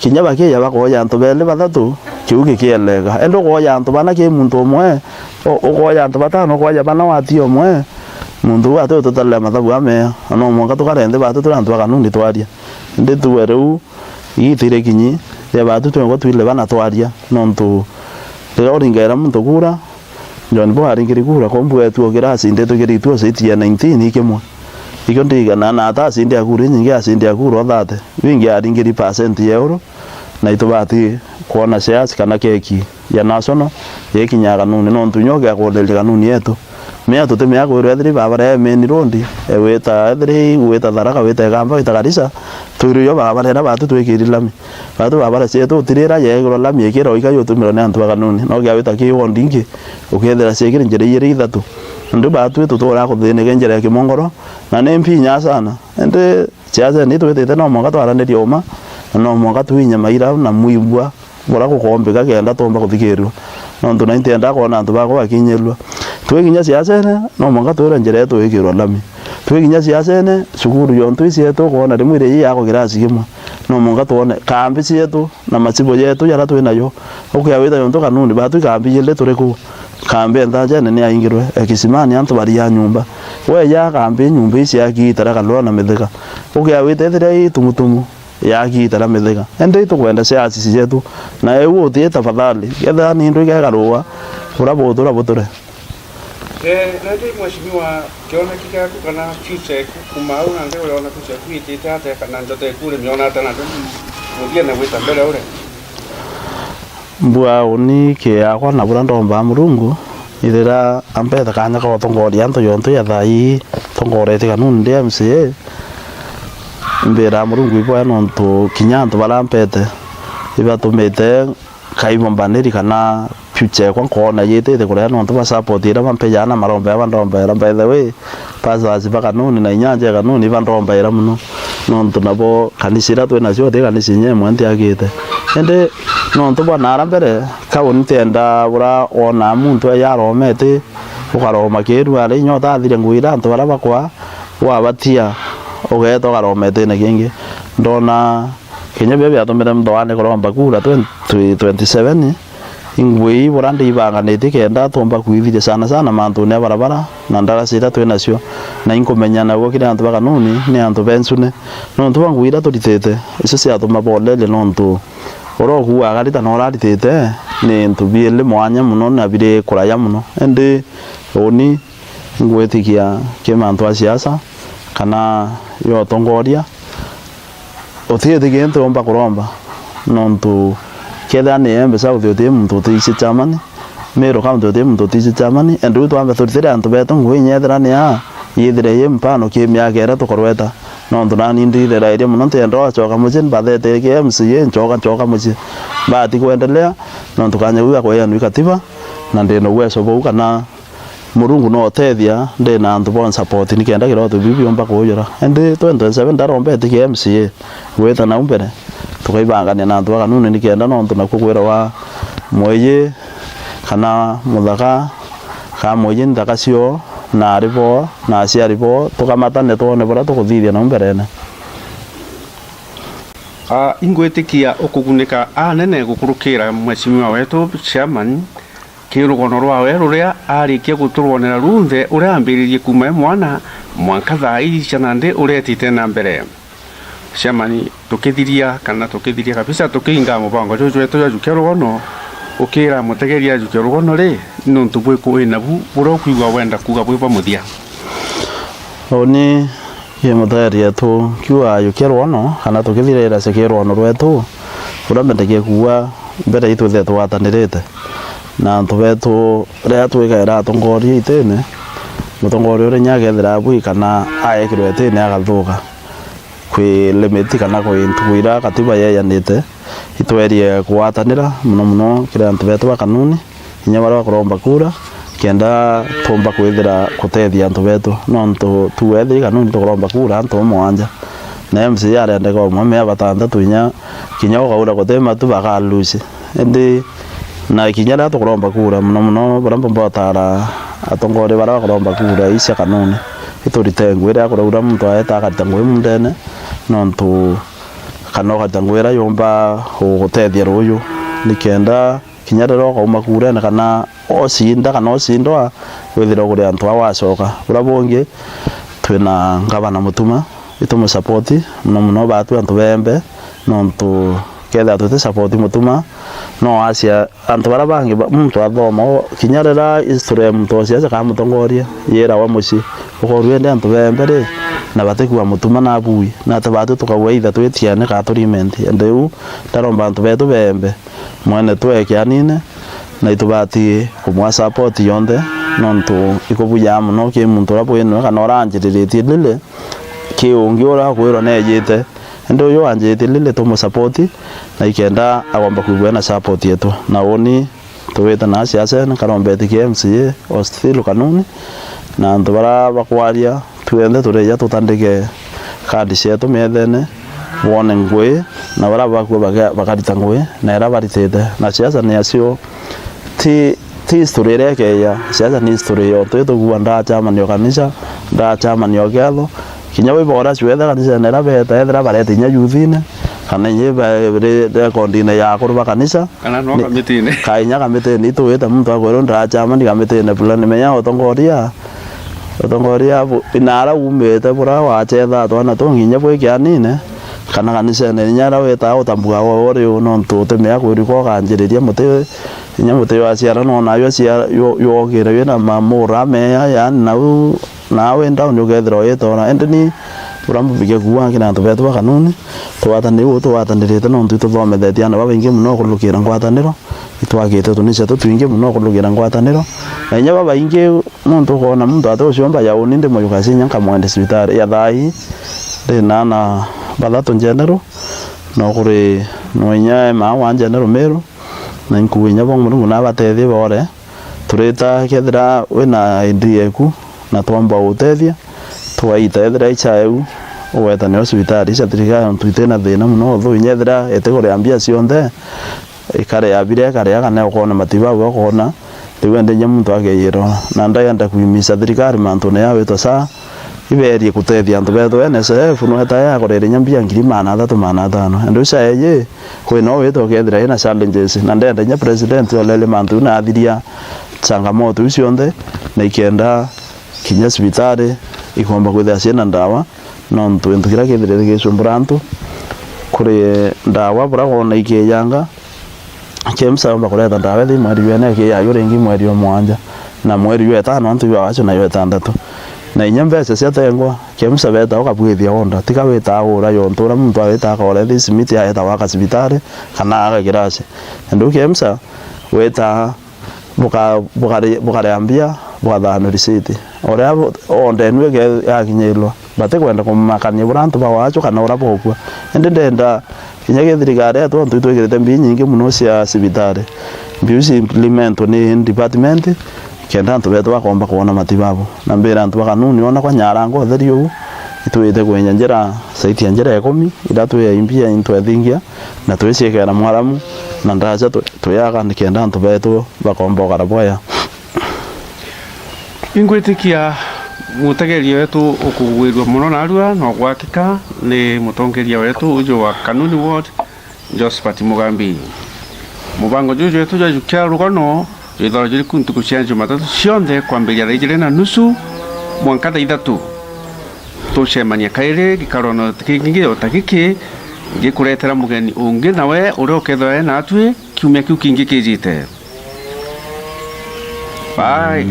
kinya bakiija bakoja antu beeli bathatu, kiu gikieleka. Indi ukoja antu bana ki muntu umwe, u-, ukoja antu batano, ukoja bana wati umwe, muntu uu ati ututarire mathabu amea, na no mwanka tukare nthi batu turi antu ba kanuni twaria. Indi tuwe riu, igita irikinyi ria batu twengwa twile bana twaria, nontu riria uringaira muntu kura, John Paul aringiri kura, kwa mbuga etu ukira acinditwe kiri itu citi ya nineteen ikimwe. Ikio ndigana na ata acindi a kura inyingi, acindi a kura o thirty. Bingi aringiri percent ya iguru, na itubati kwona shares kana keki ya national ikinya kanuni, nontu inya ugiakuoneria kanuni yetu. Mea tutimea kwirwa ethiri barabara ya main road, e, wita ethiri wita Tharaka, wita Igamba, wita Garissa, twirwe iyo barabara iria batu twikiri lami. Batu barabara cietu utirira yegirwa lami ikira uika yutumirwa ni antu ba kanuni. No gia wita ki ward ingi, ukethira ciekiri njira ijiri ithatu. Ndu batu itu turaa kuthinike njira ya kimongoro, na ni mpinya sana. Indi siasa ni twitite no mwanka twaranirie uma, na no mwanka twinye maira na mwibua bura gukombika kenda twomba kuthikirua, nontu na intienda kwona antu bakwa bakinyirua. Twikinya siasene, no mwanka twire njira yetu ikirwa lami. Twikinya siasene, cukuru yontu icietu ukoona rimwe iri i yako kirasi kimwe, no mwanka twone kambi cietu na macibo yetu jaria twi nayo. Ukia wita yontu kanuni batu ikambi ijiri turi kuu, kambi e Nthanjene ni yaingirwe, e Kisimani antu baria nyumba. Weja kambi nyumba ici ya Kiitara, Kalua na Mithika. Ukia wita ithiria i Tumutumu, ya Kiitara Mithika. Indi itukwenda shares cietu, na eu uti tafadhali, kethira ni ndu ikegarua, bura butura buture. Eh, na ndi mheshimiwa, kioneki giaku kana future yaku kuma au na nthi uriona future yaku itite atia, kana njota yaku urimiona atia na ndi muthiene gwita mbere uri? Mbua uni kiakwa na buria ndombaa Murungu, ithira ampete kaanya ka gutongoria antu yontu ya thaa ii ntongoretie kanuni ndi M C A, mbira Murungu iboya nontu kinya antu baria ampete ibatumite kaibombaniri kana future ekwa nkoona yitite kuria nontu bwa support iria bampejaga na maromba ya bandombaira. By the way, pastors ba Kanuni na inyanja ya Kanuni ibandombaira mono, nontu nabo kanisa iria twi nacio ti kanisa inya imwe ntiagite. Indi nontu bwa nara mbere, ka uni tienda bura wona muntu eja aromete, ukaroma kiiru aria inya utathire ngugi iria antu baria bakwa wabatia, ugeeta ukaroma itine kingi. Ndona kinya biria biatumire nthoane kuromba kura twenty twenty-seven, ingui bura ndiibanganitie kenda tumba kwithiria sana sana mantune ya barabara na ndaraca iria twi nacio, na inkumenya naguo kiri antu ba Kanuni ni antu bensune. Nontu bwa ngugi iria turitite, icio ciatuma boleria nontu uria ukuuga agarita na uria aritite ni into biiri mwanya mono na biri kuraya mono. Indi uni ingwitikia ki mantu a siasa kana ya utongoria, utiitikia ntiumba kuromba, nontu kethira ni Embu South uti muntu utiici chairman, Meru County uti muntu utiici chairman, and riu twambe turitire antu betu ngugi inya ethira ni aa, yithire yi mpano ki miaka iria tukurweta, nontu nani ndirerairie mono ntienda ugacoka mucii, mbathete ki M C A, ncoka, ncoka mucii. Mbati kwendelea, nontu kanya kau gakweanua katiba, na ndina uwezo bau kana Murungu no utethia, ndina antu bon support nikenda kiroto biu biumba kuujura. Indi twenty twenty-seven ndaromba itikia M C A gwita nau mbere, tukaibangania na antu ba Kanuni nikenda nontu nakuo kwiragwa mwiji kana muthaka ka mwiji ni nthaka cio, na ari bo na aciari bo, tukamatane twone buria tukuthithia nau mberene. Ah, ingwitikia ukugunika anene gukurukira mheshimiwa wetu chairman, ki rugono rwawe ruria arikia guturwonera runthe uria ambiririe kuuma e mwana mwanka thaa ii cia nandi uretite na mbere. Chairman, tukithiria kana tukithiria kabisa, tukiinga mubango juju jwetu jwa jukia rugono, ukira mutegeria jukia rugono ri, ni untu bwiku wi nabu buria ukwigua wenda kuuga bwi bwa muthia? Uni Ii mutegeria tukiuga jukia rugono kana tukithirira cia ki rugono rwetu, uria mbendekie kuuga mbere itwithire tugwatanirite na antu betu riria twikaira atongoria itine, mutongoria uria inya akethira abui kana aekirwe itine agathuka kwi limit kana kwi ntuku iria katiba yeyanite, itwerie kugwatanira mono mono kiri antu betu ba Kanuni. Kinya baria bakuromba kura, kenda tumba kwithira kutethia antu betu, nontu tuuge ethiri Kanuni tukuromba kura antu mwanja, na M C A arendeka umwe mea batantatu, inya kinya ukaura guti matu bakalusi. Indi na kinya riria tukuromba kura, mono mono baria mbomba gutara atongoria baria bakuromba kura ii cia Kanuni, iturite ngugi riria kuraura muntu aeta akarita ngugi muundene, nontu kana ukarita ngugi iria yumba gugutethia ruuju, nikenda kinya riria ukauma kuurene kana ocinda kana ocindwa, withirwe kuri antu aa wacoka. Buria bungi, twina ngavana Mutuma, itumusapoti mono mono baatu antu bembe, nontu kethira tutisapoti Mutuma, no acia antu baria bangi ba-, muntu athoma, o, kinya riria history ya muntu o siasa kana mutongoria yirawa mucii, ukorua indi antu bembe ri, na batikua Mutuma na abui, na ati baatu tukaua either twitiane kana turimendi. Ende u ndaromba antu betu bembe, mwene twe kianine, na itubati kumwa support yonthe, nontu ikubuja mono ki muntu uria bwinwe kana uria anjiriritie lili, ki ungi uria akwirwa nejite. Indi uyu anjiriritie lili tumusapoti, na ikenda agomba kwigua ena support yetu. Na uni tuwite na siasene, karombeti ki M C A, o still Kanuni, na antu baria bakwaria, twenthe turija tutandike kadi cietu miethene, bone ngui, na baria bakua baka-, bakarita ngui, na iria baritite. Na siasa ni acio, ti, ti history iria ikeeja. Siasa ni history yontu itugua ndaa chairman o kanisa, ndaa chairman o kiatho. Kinya wi bora cwethe kanisene iria beeta, ethira barete inya yuthine, kana inya ba-, re-, rekondine ya akuru ba kanisa, kana no kamitine. Kainya kamitine, ituwite muntu akwirwa ndaa chairman kamitine fulani, menya utongoria, utongoria bu-, inara umite bura wachetha twana tungi inya bwi kianine, kana kanisene inya ara wita utambua wo uri u, nontu utimea kwirikwa ukanjiriria muti, inya muti jwa ciara no nayo cia-, yo-, yogire wina mamura meya, yani nau nawe ndown ukethira ugitora. Indi ni uria mbubikia kuuga kiri antu betu ba Kanuni, tugwatanire uu tugwatanirite nontu ituthomethetie aana babaingi mono kurukira ngwataniro, itwakite tunisia tutwingi mono kurukira ngwataniro, na inya babaingi muntu ukoona muntu ati uciomba ya uni ndi muyukasi inya nkamwende cibitari ya thaa ii. Ndi na aana bathatu njeneru, no kuri no inya ema wa njeneru Meru, Na inkuuga inya bo Murungu nabatethie boore. Turita kethira wina idea eku na twomba utethia, twaita ethira icha eu, ugwetania cibitari cia thirikari, ontu itina thina mono, although inya ethira itikuria mbia cionthe, ikaria biria ikaria, kana ukoona matibabu ukoona, riu ende inya muntu akeiyirwa. Na ndayenda kwimisa thirikari mantune ya witwa SHA, ibeerie kutethia antu betu. N S F nweta yakorere inya mbia ngiri maana athatu, maana atano. Ende ucha eyi, kwi no wite ukethira ina challenges, na ndenda inya president olele mantu na athiria changamoto iu cionthe, na ikenda kinya cibitari ikomba kwithira ciina ndawa, nontu gintu kiria kithirite gicumbura antu, kuri ndawa bura wona ikiyanga, KEMSA yomba kureta ndawa ithi mweri jwa ene, ikiyayo ringi mweri jwa mwanja, na mweri jwa etano antu ibawacio na jwa etantatu. Na inya mbeca ciatengwa, KEMSA beta ukabwithia order, tiga wita ura yontu uria muntu awita akore thi simiti aeta waka cibitari, kana aga kirasi. Ende u KEMSA weta buka-, bukari-, bukaria mbia, bukathaanua risiti. Uria bu-, order enu ike-, yakinyirwa, batikwenda kumakania bura antu bawacu kana uria bokua. Indi ndenda kinya githirikari yetu, ontu itwikirite mbii nyingi mono cia cibitari, mbiu ci implementwe ni department, kenda antu betu bakomba kwona matibabu. Na mbira antu ba Kanuni, ona kwa Nyarango utheri uu, itwite kwinya njira, site ya njira ikumi, ira twi aimbia intwethingia, na twiciikera mwaramu, na ndaca twi-, twiaka nikenda antu betu bakomba ukara bwega. Ingwitikia mutegeria wetu ukugwirua mono narua na ugwakika ni mutongeria wetu uju wa Kanuni Ward, Josephat Mugambi. Mubango juju jwetu jwa Jukia Rugono jwithagwa juri ku ntuku cia Jumatatu cionthe kwambiria thaa ijiri na nusu mwanka thaa ithatu. Tucemania kairi gikarono kingi o ta giki, ngikuretera mugeni ungi nawe uria ukethirwa e natwi kiumia kiu kingi kijite. Bye.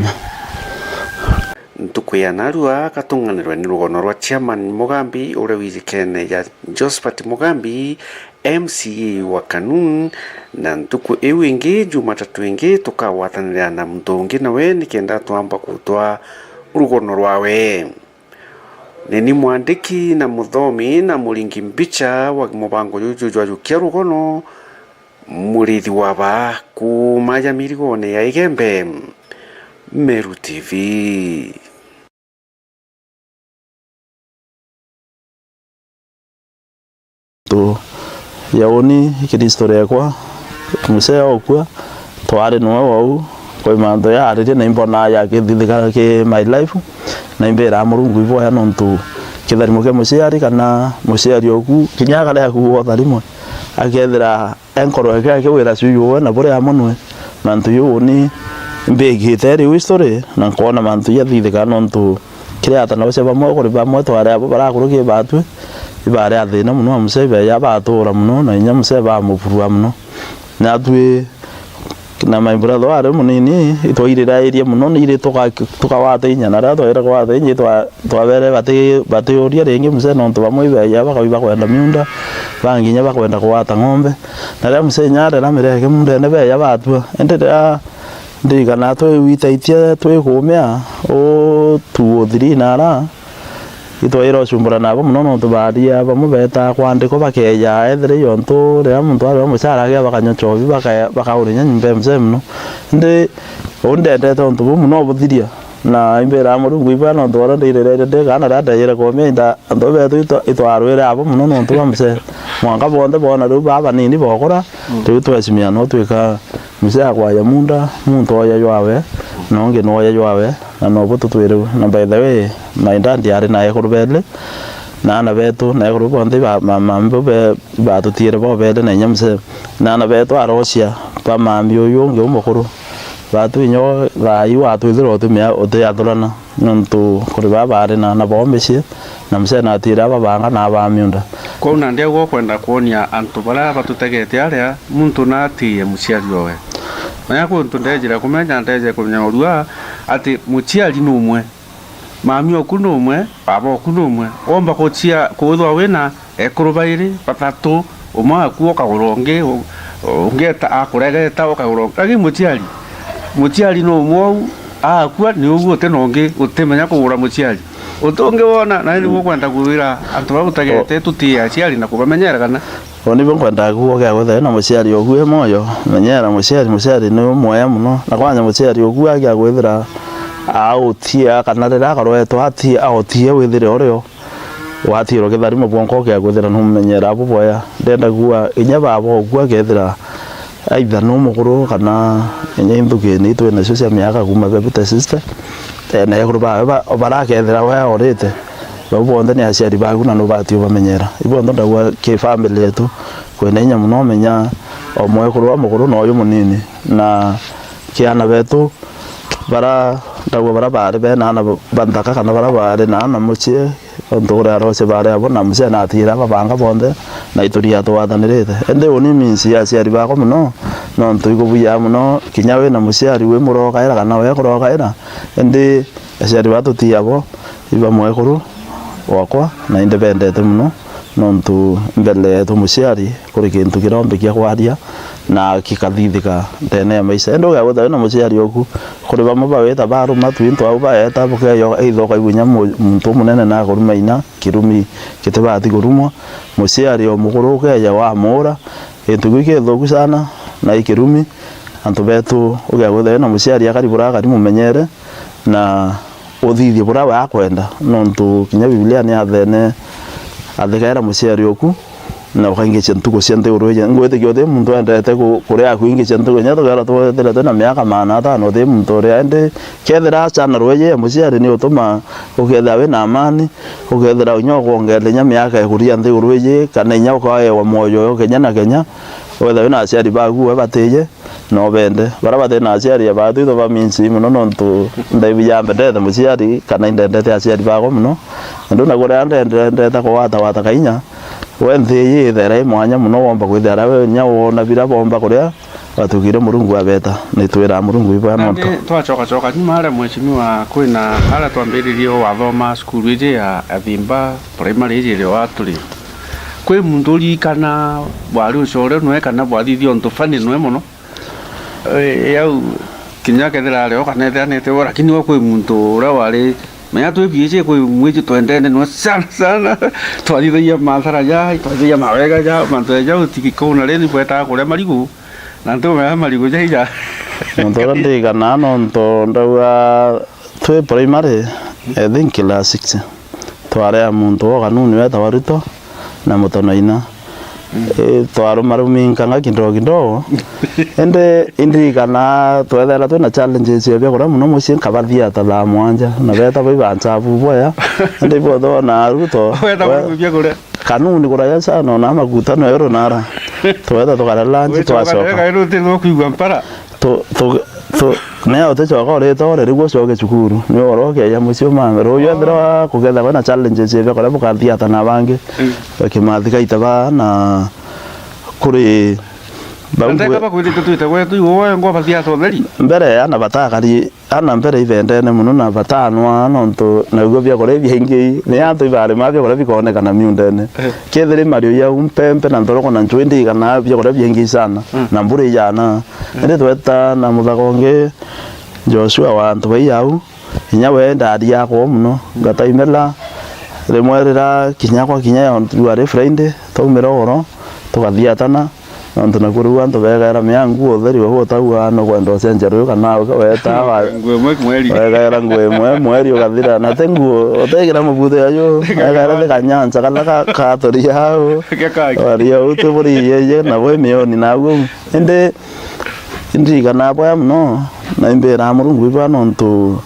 Ntuku ya narua katung'anirwe ni rugono rwa Chairman Mugambi uria wijikene ja Josephat Mugambi, M C A wa Kanun, na ntuku iu ingi, Jumatatu ingi, tukagwatanira na muntu ungi nawe nikenda twamba kutwa rugono rwawe. Ni ni mwandiki na muthomi na muringi mbicha wa mubango juju jwa Jukia Rugono, Murithi wa baa kuuma ja mirigone ya Igembe, Meru T V. Tu ya uni Kristo rekwa, musee okua, twari nwe wau, kwi mantu yaaririe na imbonaa yakithithika ki my life, na imbiraa Murungu iboya nontu kitharimo kia muciari kana muciari oku, kinya akaria kuuga utharimwe, akethira enkoro yake akiwira cuyu we na buria amonwe. Mantu juu uni mbigite riu history na nkoona mantu jathithika nontu kiri ata na ucia bamwe kuri bamwe twari abo barakuruki batwi ibari a thina mono, a musee beja batuura mono na inya musee bamubua mono. Natwi na my brother wari munini itwairira area mono, ni iri tuka-, tukagwata inya, na riria twaire kugwata inya itwa-, twabere bati-, batiuria ringi musee nontu bamwe ibeja bakabi bakwenda miunda, bangi inya bakwenda kugwata ng'ombe. Na riria musee inya arera mireke mundene beja batua, indi riria ndirikana twi witaitie twi kumia u two o three nara, itwaire ucumbura nabo mono nontu baaria bamwe betaa kwandikwa bakeja ethire iontu riria muntu arua mucara agia bakanywa chobi baka-, bakaurinya nyomba ya musee mono. Indi uu ndendete untu buu mono buthiria. Na imbiraa Murungu ibwega nontu boria ndirerete ndi kaana riria ndejire kumia inda antu betu itwa-, itwarwire abo mono nontu bwa musee. Mwanka bonthe boona riu baa banini bokura, riu twecimia no twika musee akwaja munda, muntu oja jwawe, na ungi nooja jwawe, na nobu tutwire u. Na by the way, my dad ari na ekuru beli, na aana betu, na ekuru bonthe ba, ma, mami bo be, batutiire bo beli na inya musee. Na aana betu arocia ba mami uyu ungi umukuru. Batu inya thaa iu watwithira utumia utiathurana, nontu kuri baa baari na aana bao micii, na musee na atiire ababanga na abaa miunda. Kwou nandi au ukwenda kwonia antu baria batutegete aria, muntu na atiie muciari owe. Menya kwi untu ndejire kumenya, ndeje kumenya urua ati muciari numwe. Mami oku numwe, baba oku numwe. Womba kucia-, kwithwa wina ekuru bairi, bathatu, umwe aku ukagura ungi, u-, ungi eta-, akuregeta ukagura ungi. Lakini muciari, muciari numwe ou, akua, ni uguo uti na ungi, utimenya kugura muciari. Untu ungi wona, na ni ukwenda kwira antu baria utagete tutii aciari na kubamenyera kana? Uu nibu nkwendaga kuuga, ukia kwithira wina muciari uku wi mwoyo, menyera muciari, muciari ni umwea mono. Na kwanja muciari uku akia kwithira autie, kana riria akarwetwa atie, autie withire urio. Watirwa kitharimo bwonka ukia kwithira numumenyera bubwea. Ndenda kuuga, inya baba uku akethira either nu mukuru kana inya inthuki ni itwi nacio cia miaka kuuma bebite sister, eh, na ekuru bawe ba-, barakethira we aurite, bau bonthe ni aciari baku na nubati ubamenyera. Ibonthe ndauga ki family yetu, kwina inya mono umenya o mwekuru wa mukuru na uyu munini. Na ki aana betu, bara, ndauga bara baari bena aana ba nthaka kana bara baari na aana mucii, ontu kuria aroce baari abo na mucii na atiira ababanga bonthe, na ituria twathanirite. Indi uni minsi ya aciari bakwa mono, nontu ikubuya mono, kinya wina muciari wi murokaira kana we kurokaira, indi aciari ba tutii abo, iba mwekuru wakwa, na indi bendete mono, nontu mbere yetu muciari kuri kintu kirombe kia kwaria na gikathithika ndene ya maisha. Indi ugeguta wina muciari uku, kuri bamwe bawita baruma twintu au baeta, bukeyo either ukaigua inya mu-, muntu umunene na akuruma inya, kirumi kitibati kurumwa, muciari o mukuru ukeja wamuura, gintu kiu gikithuku sana na i kirumi. Antu betu ugeguta wina muciari akari burakari mumenyere, na uthithie buria we akwenda, nontu kinya Bibilia ni athene, athikaira muciari uku, na ukaingicia ntuku cia nthiguru iji. Ngwitikia uti muntu wendete ku-, kuria akuingicia ntuku, kinya tukeethirwa twethire twina miaka maana atano, uti muntu uria. Indi kethira acana rweji ya muciari ni utuma ukethira wina amani, ukethira inya ukwongerera inya miaka ikuria nthiguru iji, kana inya ukaewa mwoyo uyu kenya na kenya, wethira wina aciari baku we batije, no bende. Baria bati na aciari a baatwi tubaminsi mono, nontu ndaibu ya mbendete muciari, kana indendete aciari bakwa mono. Nontu na kuria ndendete kugwatagwata kainya, we nthi iji ithera i mwanya mono, womba kwithira we inya wona biria bomba kuria, batukire Murungu abeta, na itwiraa Murungu ibwa nontu. Nandi twacokacoka nyuma aria, mheshimiwa, kwina aria twambiririe wathoma cukuru iji ya Athimba Primary iji irio aturi. Kwi muntu uririkana bwari ucore nwe kana bwathithia untu funny nwe mono? Eh, au kinya kethira ari o kana ethiranite we, lakini we kwi muntu uria wari, menya twi B H A kwi mwiji twendene nwe sana sana. Twathithagia mathara ja, twathithagia mawega ja, mantu ja utikikona reni bwetaga kuria marigu, na ntumenya marigu ja ija. Muntu uria ndirikanaga nontu ndauga twi primary, I think class six. Twarea muntu o kanuni wetagwa Ruto na Mutonoina. Mm. Eh, twarumaruminkanga kidogo kidogo. Indi indirikana twethera twina challenges ya biakuria mono mucii, nkabathiata thaa mwanja, na beta baibancabu bwea. Indi ibo twona Ruto, weta we-, kuruga biakuria. Kanuni kuraya sana, ona maguta no ero nara. Tweta tukara lunch, wicoka twacoka. Ndeka ero uti no kuigua mpara. Tu-, tu-, tu-, ne uticoka urite ore riu ucoke cukuru. Ni oro ukeja mucii umame. Ruuju ethira kukethagwa na challenges cia biakuria bukathiata na bangi. Mm. Kimathi gaita ba na kuri bau. Ndeka bakwirite twite gwetu, iwe woe ngwa bathiata utheri. Mbere ana batakari, ana mbere ibendene mono na batanwa nontu naguo biakuria biaingi, ni antu ibarima biakuria bikonekana miundene. Eh. Kethira mario jau mpempe na nthoroko na ncui ndigana biakuria biaingi sana, mm, na mbura ijana. Indi tweta na muthaka ungi, Joshua wa antu bai au, inya we ndaria akwa mono, ngataimela, rimwe rira kinya kwa kinya ya ontu ari Friday, twaumira ugoro, tukathiatana, nontu nakuo riu antu begaira mea nguo utheri, we utauga nukwenda ucenjia ruyu kana weta wa-, nguo imwe mweri. Wegaira nguo imwe, mweri ugathira, na ti nguo, utegira mubuto ya yu, wegaira ti kanyancha kala ka-, katoria au, waria uti buriiye na bwi mioni na au. Indi Indirikanaga bwega mono, na imbiraga Murungu ibwa nontu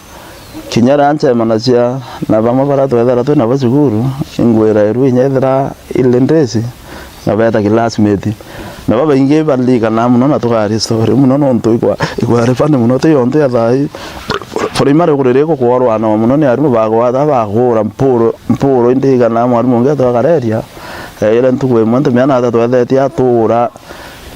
kinya riria ncemanagia na bamwe baria twethagirwa twi nabo cukuru, ingwira iru inya ethira ili ndisi, na beeta classmate. Na babaingi baririkanaga mono na tukaria story mono nontu ikwa-, ikwari funny mono, ti yontu ya thaa ii. Primary kuri ri gukworwa no mono ni arimu bagwata, bakuura mpuru, mpuru indirikanaga mwarimu ungi etagwa Kareria, eire ntuku imwe ntumia na ata twethetie atuura,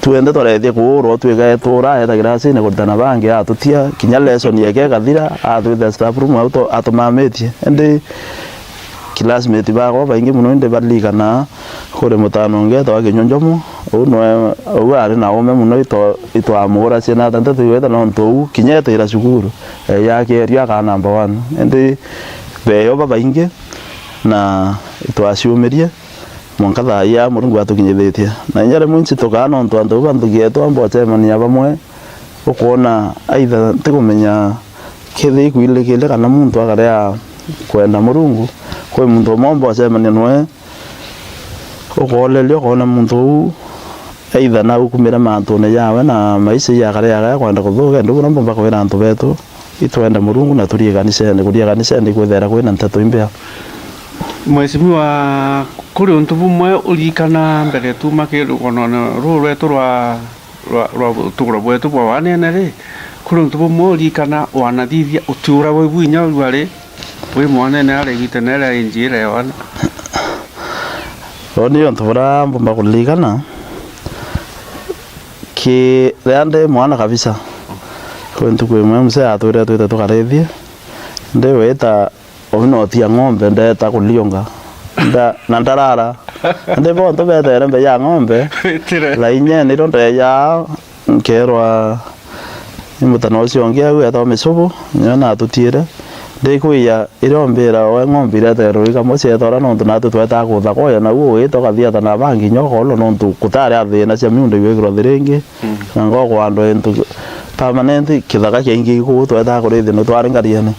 twende twarethia kuurwa, twika etura, eta kirasine kurita na bangi, atutia, kinya lesson yake ikathira, atwita staff room au to-, atumamitie. Indi classmate bakwa baingi mono, indi baririkana kuri mutaana ungi eetagwa Kinyonjomo. Uu nwe, uu aari na uume mono, itwa-, itwamugura ciana ta nteto igweta nontu uu kinya etira cukuru, eeja akeerio akaa number one. Indi beeyo babaingi na itwaciumirie mwanka thaa ii aa Murungu atukinyithitie. Na inya rimwe inci tukaa nontu antu bau ba nthugi yeetu amba ucemania bamwe, ukoona aitha ntikumenya kethira ikwirikire kana muntu akarea kwenda Murungu, kwi muntu umwe umba ucemania nwe, ukooreria ukoona muntu uu aitha na ukumire mantune jawe na maisha jakarea akarea kwenda kuthuka. Indi buria mbumba kwira antu beetu, itwende Murungu na turie kanisene. Kuria kanisene ikwithira kwina nteto imbea. Mheshimiwa, kuri untu bumwe urikana mbere tuuma ki rugonone ruu rwetu rwa rwa, rwa uturo bwetu bwa wanene ri, kuri untu bumwe urikana wanathithia utiura bwa ibu inya urua ri, wi mwanene aria igitene ria inji iria Yohana? Uu ni untu buria mbumba kuririkana, ki, riria ndi mwana kabisa, kwi ntuku imwe mzee atwire twite tukarithie, ndi wita Uu nootia ng'ombe, ndeeta kuliunga. Nda-, na ndarara. Ndi bonthe beetere mbere ya ng'ombe. Witire. Lainyene irio ndeeja, nkeerwa ni mutana ucio ungi au eetagwa Micubu, nio naatutiire. Ndikwija, irio mbira we ng'ombe ireetere rui kamwe cieeta uria nontu naatu tweetaa kuutha kwoyo, nau ugiita ukathiata na bangi inya ukoolwa nontu kutaari a thiina cia miunda igwikirwa thiringi. Mm. Na ngoo kwandwa into permanent, kithaka kiaingi gikuu twetaa kurithia no twari ngariene.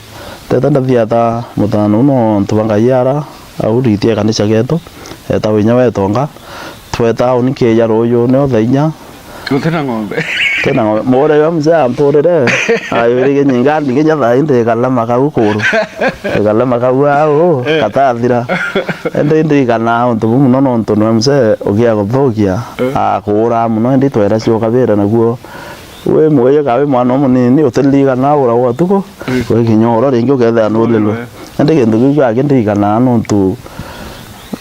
Ndeta ndathiata mutano no antu ba Ngai ara au ritia kanisa getu, etagwa inya wetonga, tweta au nikeja ruyu ni othe inya. Utina ng'ombe? Tina ng'ombe. Mugure yo mzee ampurire, ayurige nyinga ndinginya thaa ii ndikalama kau kuru. Ndikalama kau au, eh, katathira. Indi ndirikana untu buu mono nontu nwe mzee ugia guthukia. Eh. Akuuraa mono, indi twera cio kabira naguo wi mwiji ka wi mwana umunini, utiririkana ura gwa tuku, mm, wi kinya uro ringi ukethira nurirwe. Wi. Indi gintu kiu gaki ndirikana nontu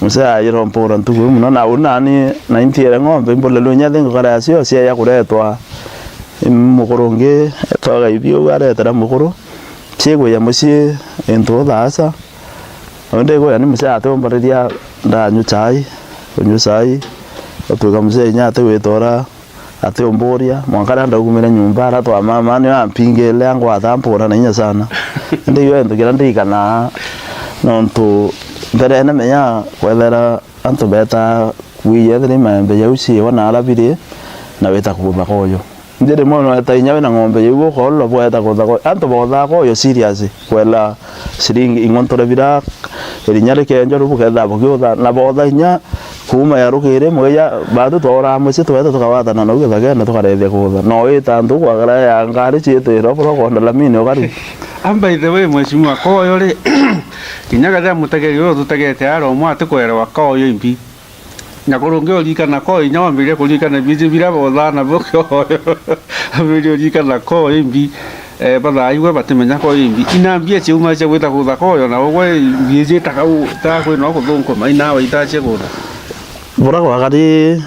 mzee ajirompura ntuku iu mono, na uu nani naintiere ng'ombe imburirwe inya thi ngukara yacio, cieja kuretwa mukuru ungi etagwa Gaibi, uu aretera mukuru, ciigwija mucii into thaasa. Ndigwira ni mzee atiumbariria ndanyua chai, kunyua chai, gutwika mzee inya atiwita ura atiumburia, mwanka riria ndaumire nyomba, ara twa mama nio ampingire, angwata, ampura na inya sana. Indi iyo into kiria ndirikanaa, nontu mberene menya kwethera antu betaa kwija ethira i maembe jau ciiwa na ara biri, na wita kuutha koyo. Indi rimwe nweta inya wina ng'ombe jau ukoolwa bweta kuutha koyo. Antu boothaa koyo serious, kwela ciringi ing'ontore bira irinya rikenjwa riu bukethira bukiutha, na bootha inya kuuma ya rukiri, mweya, baatwi twauraa mucii, tweta tukawatana nau githagene tukarethia kuutha. No wita antu kwagara ya ngari ciitira bura ukonda lamini ukari. And by the way, mheshimiwa, koyo ri, kinya kethira mutegeri uyu tutegete ara umwe atikwerewa koyo imbi. Na kurungi urikana koyo, inya wambirie kurikana biiji bira boothaa nabio koyo. Wambirie urikana koyo imbi, eh, bathaa igwe batimenya koyo imbi. Ina mbia ciauma cia gwita kuutha koyo, na ugwe biiji ta kau, ta kwina ukuthunkuma, ina waita cia kuutha. Bura gwakari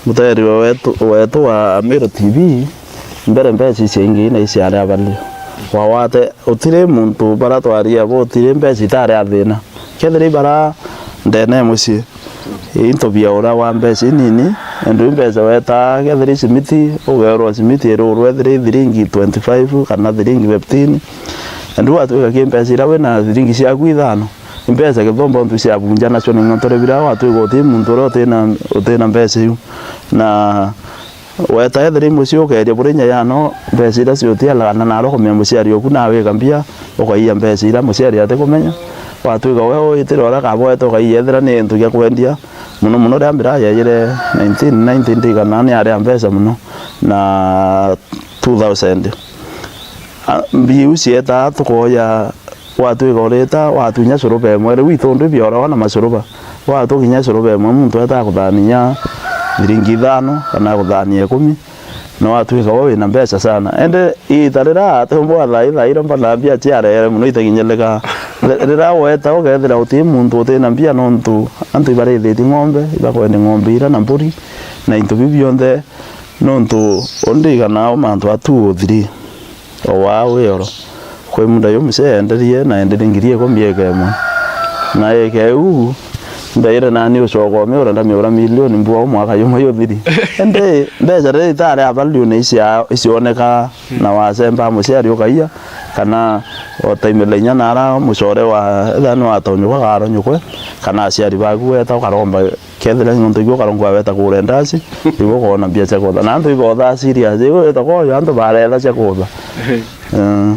muteeri wetu, wetu wa Amiru T V, mbere mbeca icio ingi na iciari abario. Wawate, utiri muntu bara twaria bo, utiri mbeca itari a thina. Kethira i bara ndene ya mucii, into bia ura wa mbeca inini, and i mbeca wetaa, kethira i cimiti, ugeerwa cimiti irurwe ethira i thiringi twenty-five kana thiringi fifteen, and watwika ki mbeca iria wina thiringi ciaku ithano, i mbeca githombo ntu ciabunja nacio ni ng'ontore bira watwika uti muntu uria utina, utina mbeca iu. Na weta ethira i mucii ukeeria buri inya yano mbeca iria ciotialaga na naro kumenya muciari oku nawe ika mbia, ukaiya mbeca iria muciari atikumenya. Watwika we uitire uria kaboete ukaiya ethira ni into gia kwendia, mono mono riria mbira yaejire nineteen ninety ndigana ni aria mbeca mono na two thousand. A, mbia iu cietaa tukoya, watwika urita, watwinya curuba imwe, riu itundu ibioragwa na macuruba. Watukinya curuba imwe, muntu etaa kuthania inya thiringi ithano kana kuthania ikumi, na watwika we wina mbeca sana. Indi iita riria ati umwe wa thaa ithatu iria mbona mbia ciareere mono itakinyirika. Ri-, riria weta ukethira uti muntu utina mbia, nontu antu ibarithitie ng'ombe, ibakwendia ng'ombe iria na mburi na into biu bionthe. Nontu uu ndigana o mantu a two o three, o waa wi oro. Kwi muunda juu mucii eenderie, na eenderie ngiri ikumi eka imwe. Na ike iu, mbeire nani ucoka umiura, ndamiura milioni mbua mwaka jumwe juthiri. Indi mbeca riria itari a value ni icia-, icioneka na wacemba muciari ukaia, kana o time inya nara mucore wa ethira ni watonyokwa karo nyukwe, kana aciari baku weta ukaromba, kethira nontu iu ukarongwa weta kure ndasi, iu ukona mbia cia kutha. Na antu ibothaa serious, iu weta koyo antu baretha cia kutha. Eh.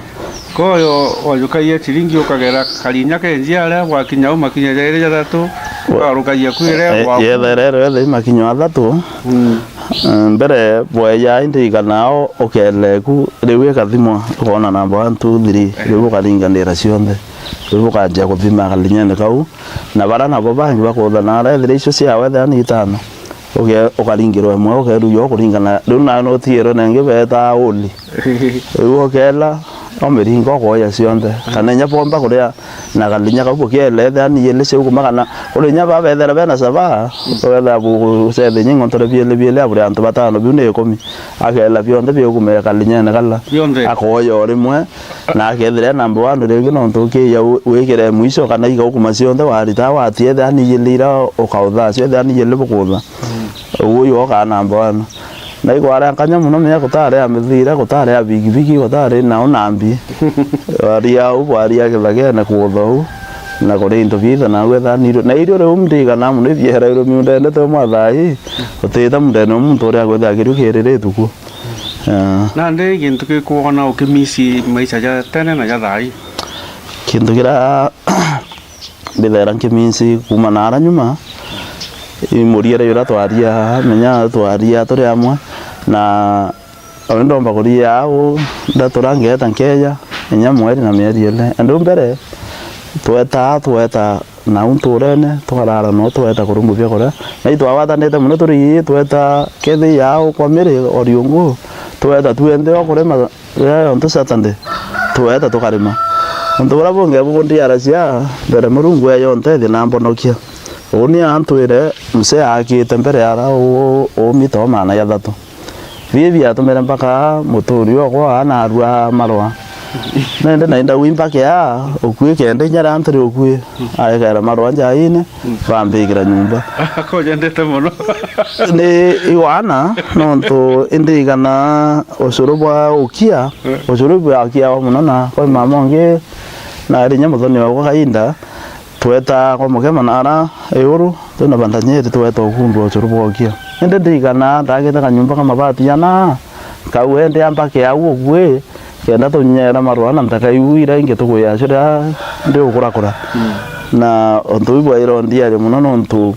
Koyo wajukagia chiringi ukagera karinya ke njiare, gwakinya au makinya jairi jathatu, wa-, ukarukagia kwire, eh, wa-, yetherere wethe makinya athatu. Mm. Eh, mbere bweya indi ikanao ukeleku, riu ikathimwa, ukona namba one, two, three, riu ukaringanira cionthe. Riu ukanjia kuthima karinyene kau, na bara nabo bangi bakutha nara, ethira icio ciawe thani itano. Uke-, ukaringirwa imwe, ukeru yo kuringana, riu nawe nutigirwe nengi betaa uli. Riu ukela, o miringo ukoya cionthe. Kana inya bomba kuria na karinya kau bukiele, ethira ni ili ciu kuma kana, kuri inya babethera bena saba, wetha bu-, bucethe inya ing'ontore biele biele, abure antu batano, biu ni ikumi. Akela bionthe biukumira karinyene kala. Bionthe. Akoya o rimwe, na akethira e namba one ringi nontu ukiija wi-, wikire mwico kana igaukuma cionthe warita watie, ethira ni ili ira ukautha cio, ethira ni ili bukutha. Uyu okaa namba one. Na ikwarea nkanya mono, menya gutari a mithira, gutari a bigibigi, gutari na unambi. Waria au bwaria githagene kuutha u, na kuri into biitha na gwetha nirio. Na irio riu ndigana mono ibiera irio miundene te mwa thaa ii, utita mundene o muntu uria gwetha kirio kiriritu ku. Eh. Nandi gintu gikwona ukimisi maisha ja tene na ja thaa ii? Kintu kiria mbithera nkimisi kuuma naara nyuma, i muriere juria twaria, menya twaria turi amwe, na uri ndomba kuria au, ndatura ngeeta nkeeja, inya mweri na mieri ili. Andu mbere, twetaa, tweeta nau ntuurene, tukarara noo, tweeta kurumbu biakuria. Na itwagwatanite mono turi ii, tweeta kethi yao kwa miri o riungu, tweeta twenthe o kurima, Riria yonthe Saturday, tweeta tukarima. Untu buria bungi bukundiaracia, mbere Murungu eeja untethia na ambonokia. Uni antwire msee aakite mbere ara u-, uumite o maana jathatu. Bii biatumire mpaka muturi okwa aa naarua marwa. Nende na indaui mpaka aa ukui kenda inya riria ntiri ukui. Aekera marwa njaine, bambikira nyomba. Akojendete mono. Ni iwana, nontu indigana ucuru bwa ukia, ucuru bwakiawa mono, na kwi mama ungi, na ari inya muthoni wakwa kainda, tweta kwa mukema nara iuru, twina bandanyeri, tweta ukundwa ucuru bwa ukia. Indi ndigana ndagite kanyomba ka mabati jana, kau endi ambake au ukui, kenda tunyera marwa na nthaka iu iria ingi tukuya cio riria ndi gukurakura. Mm. Na untu buu bwaire undiaria mono, nontu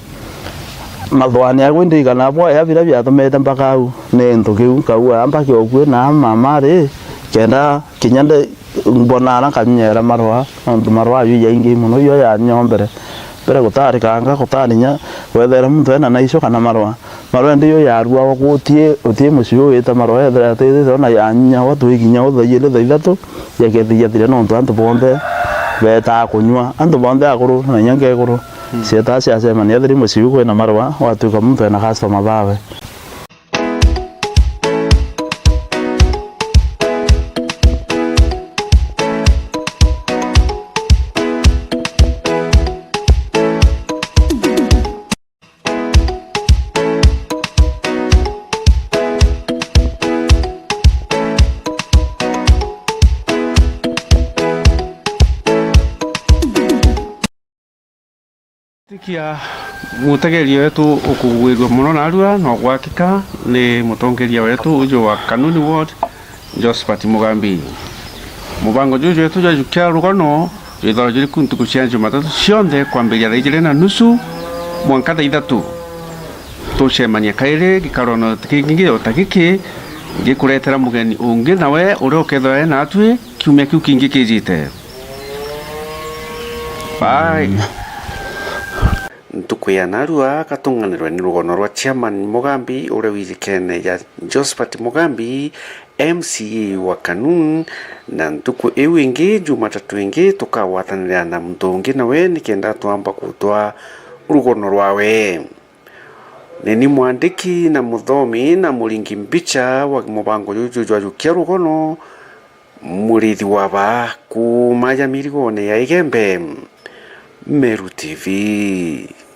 mathwani akwa indigana bwaya biria biatumite mpaka au ni into kiu, nkauga mpaka ukui na mama ri, kenda kinya ndi mbonara nkanyera marwa, nontu marwa ayo jaingi mono, iyo ya nyombere. Mbere gutari kanga, gutari nya wethere muntu ena na icio kana marwa. Marwa indi iyo yaruagwa guti, uti mucii uwite marwa, ethira atithite ona ya nyawa twi kinya u thaa ijiri thaa ithatu, yakethira yathire, nontu antu bonthe betaa kunyua, antu bonthe akuru na inya nkekuru. Mm. Cietaa ciacemania, ethira mucii u kwina marwa, gwatuika muntu ena customer bawe. Tikia mutegeria wetu ukugwirua mono narua, na ugwakika ni mutongeria wetu uju wa Kanuni Ward, Josephat Mugambi. Mubango juju wetu jwa Jukia Rugono jwithagwa juri ku ntuku cia Jumatatu cionthe kwambiria thaa ijiri na nusu mwanka thaa ithatu. Tucemania kairi gikarono kingi o ta giki, ngikuretera mugeni ungi nawe uria ukethirwa e natwi kiumia kiu kingi kijite. Bye. Mm. Ntuku ya narua katung'anirwe ni rugono rwa Chairman Mugambi uria wijikene ja Josephat Mugambi, M C A wa Kanun, na ntuku iu ingi, Jumatatu ingi, tukagwatanira na muntu ungi nawe nikenda twamba kutwa rugono rwawe. Ni ni mwandiki na muthomi na muringi mbicha wa mubango juju jwa Jukia Rugono, Murithi wa baa kuuma ja mirigone ya Igembe. Meru T V.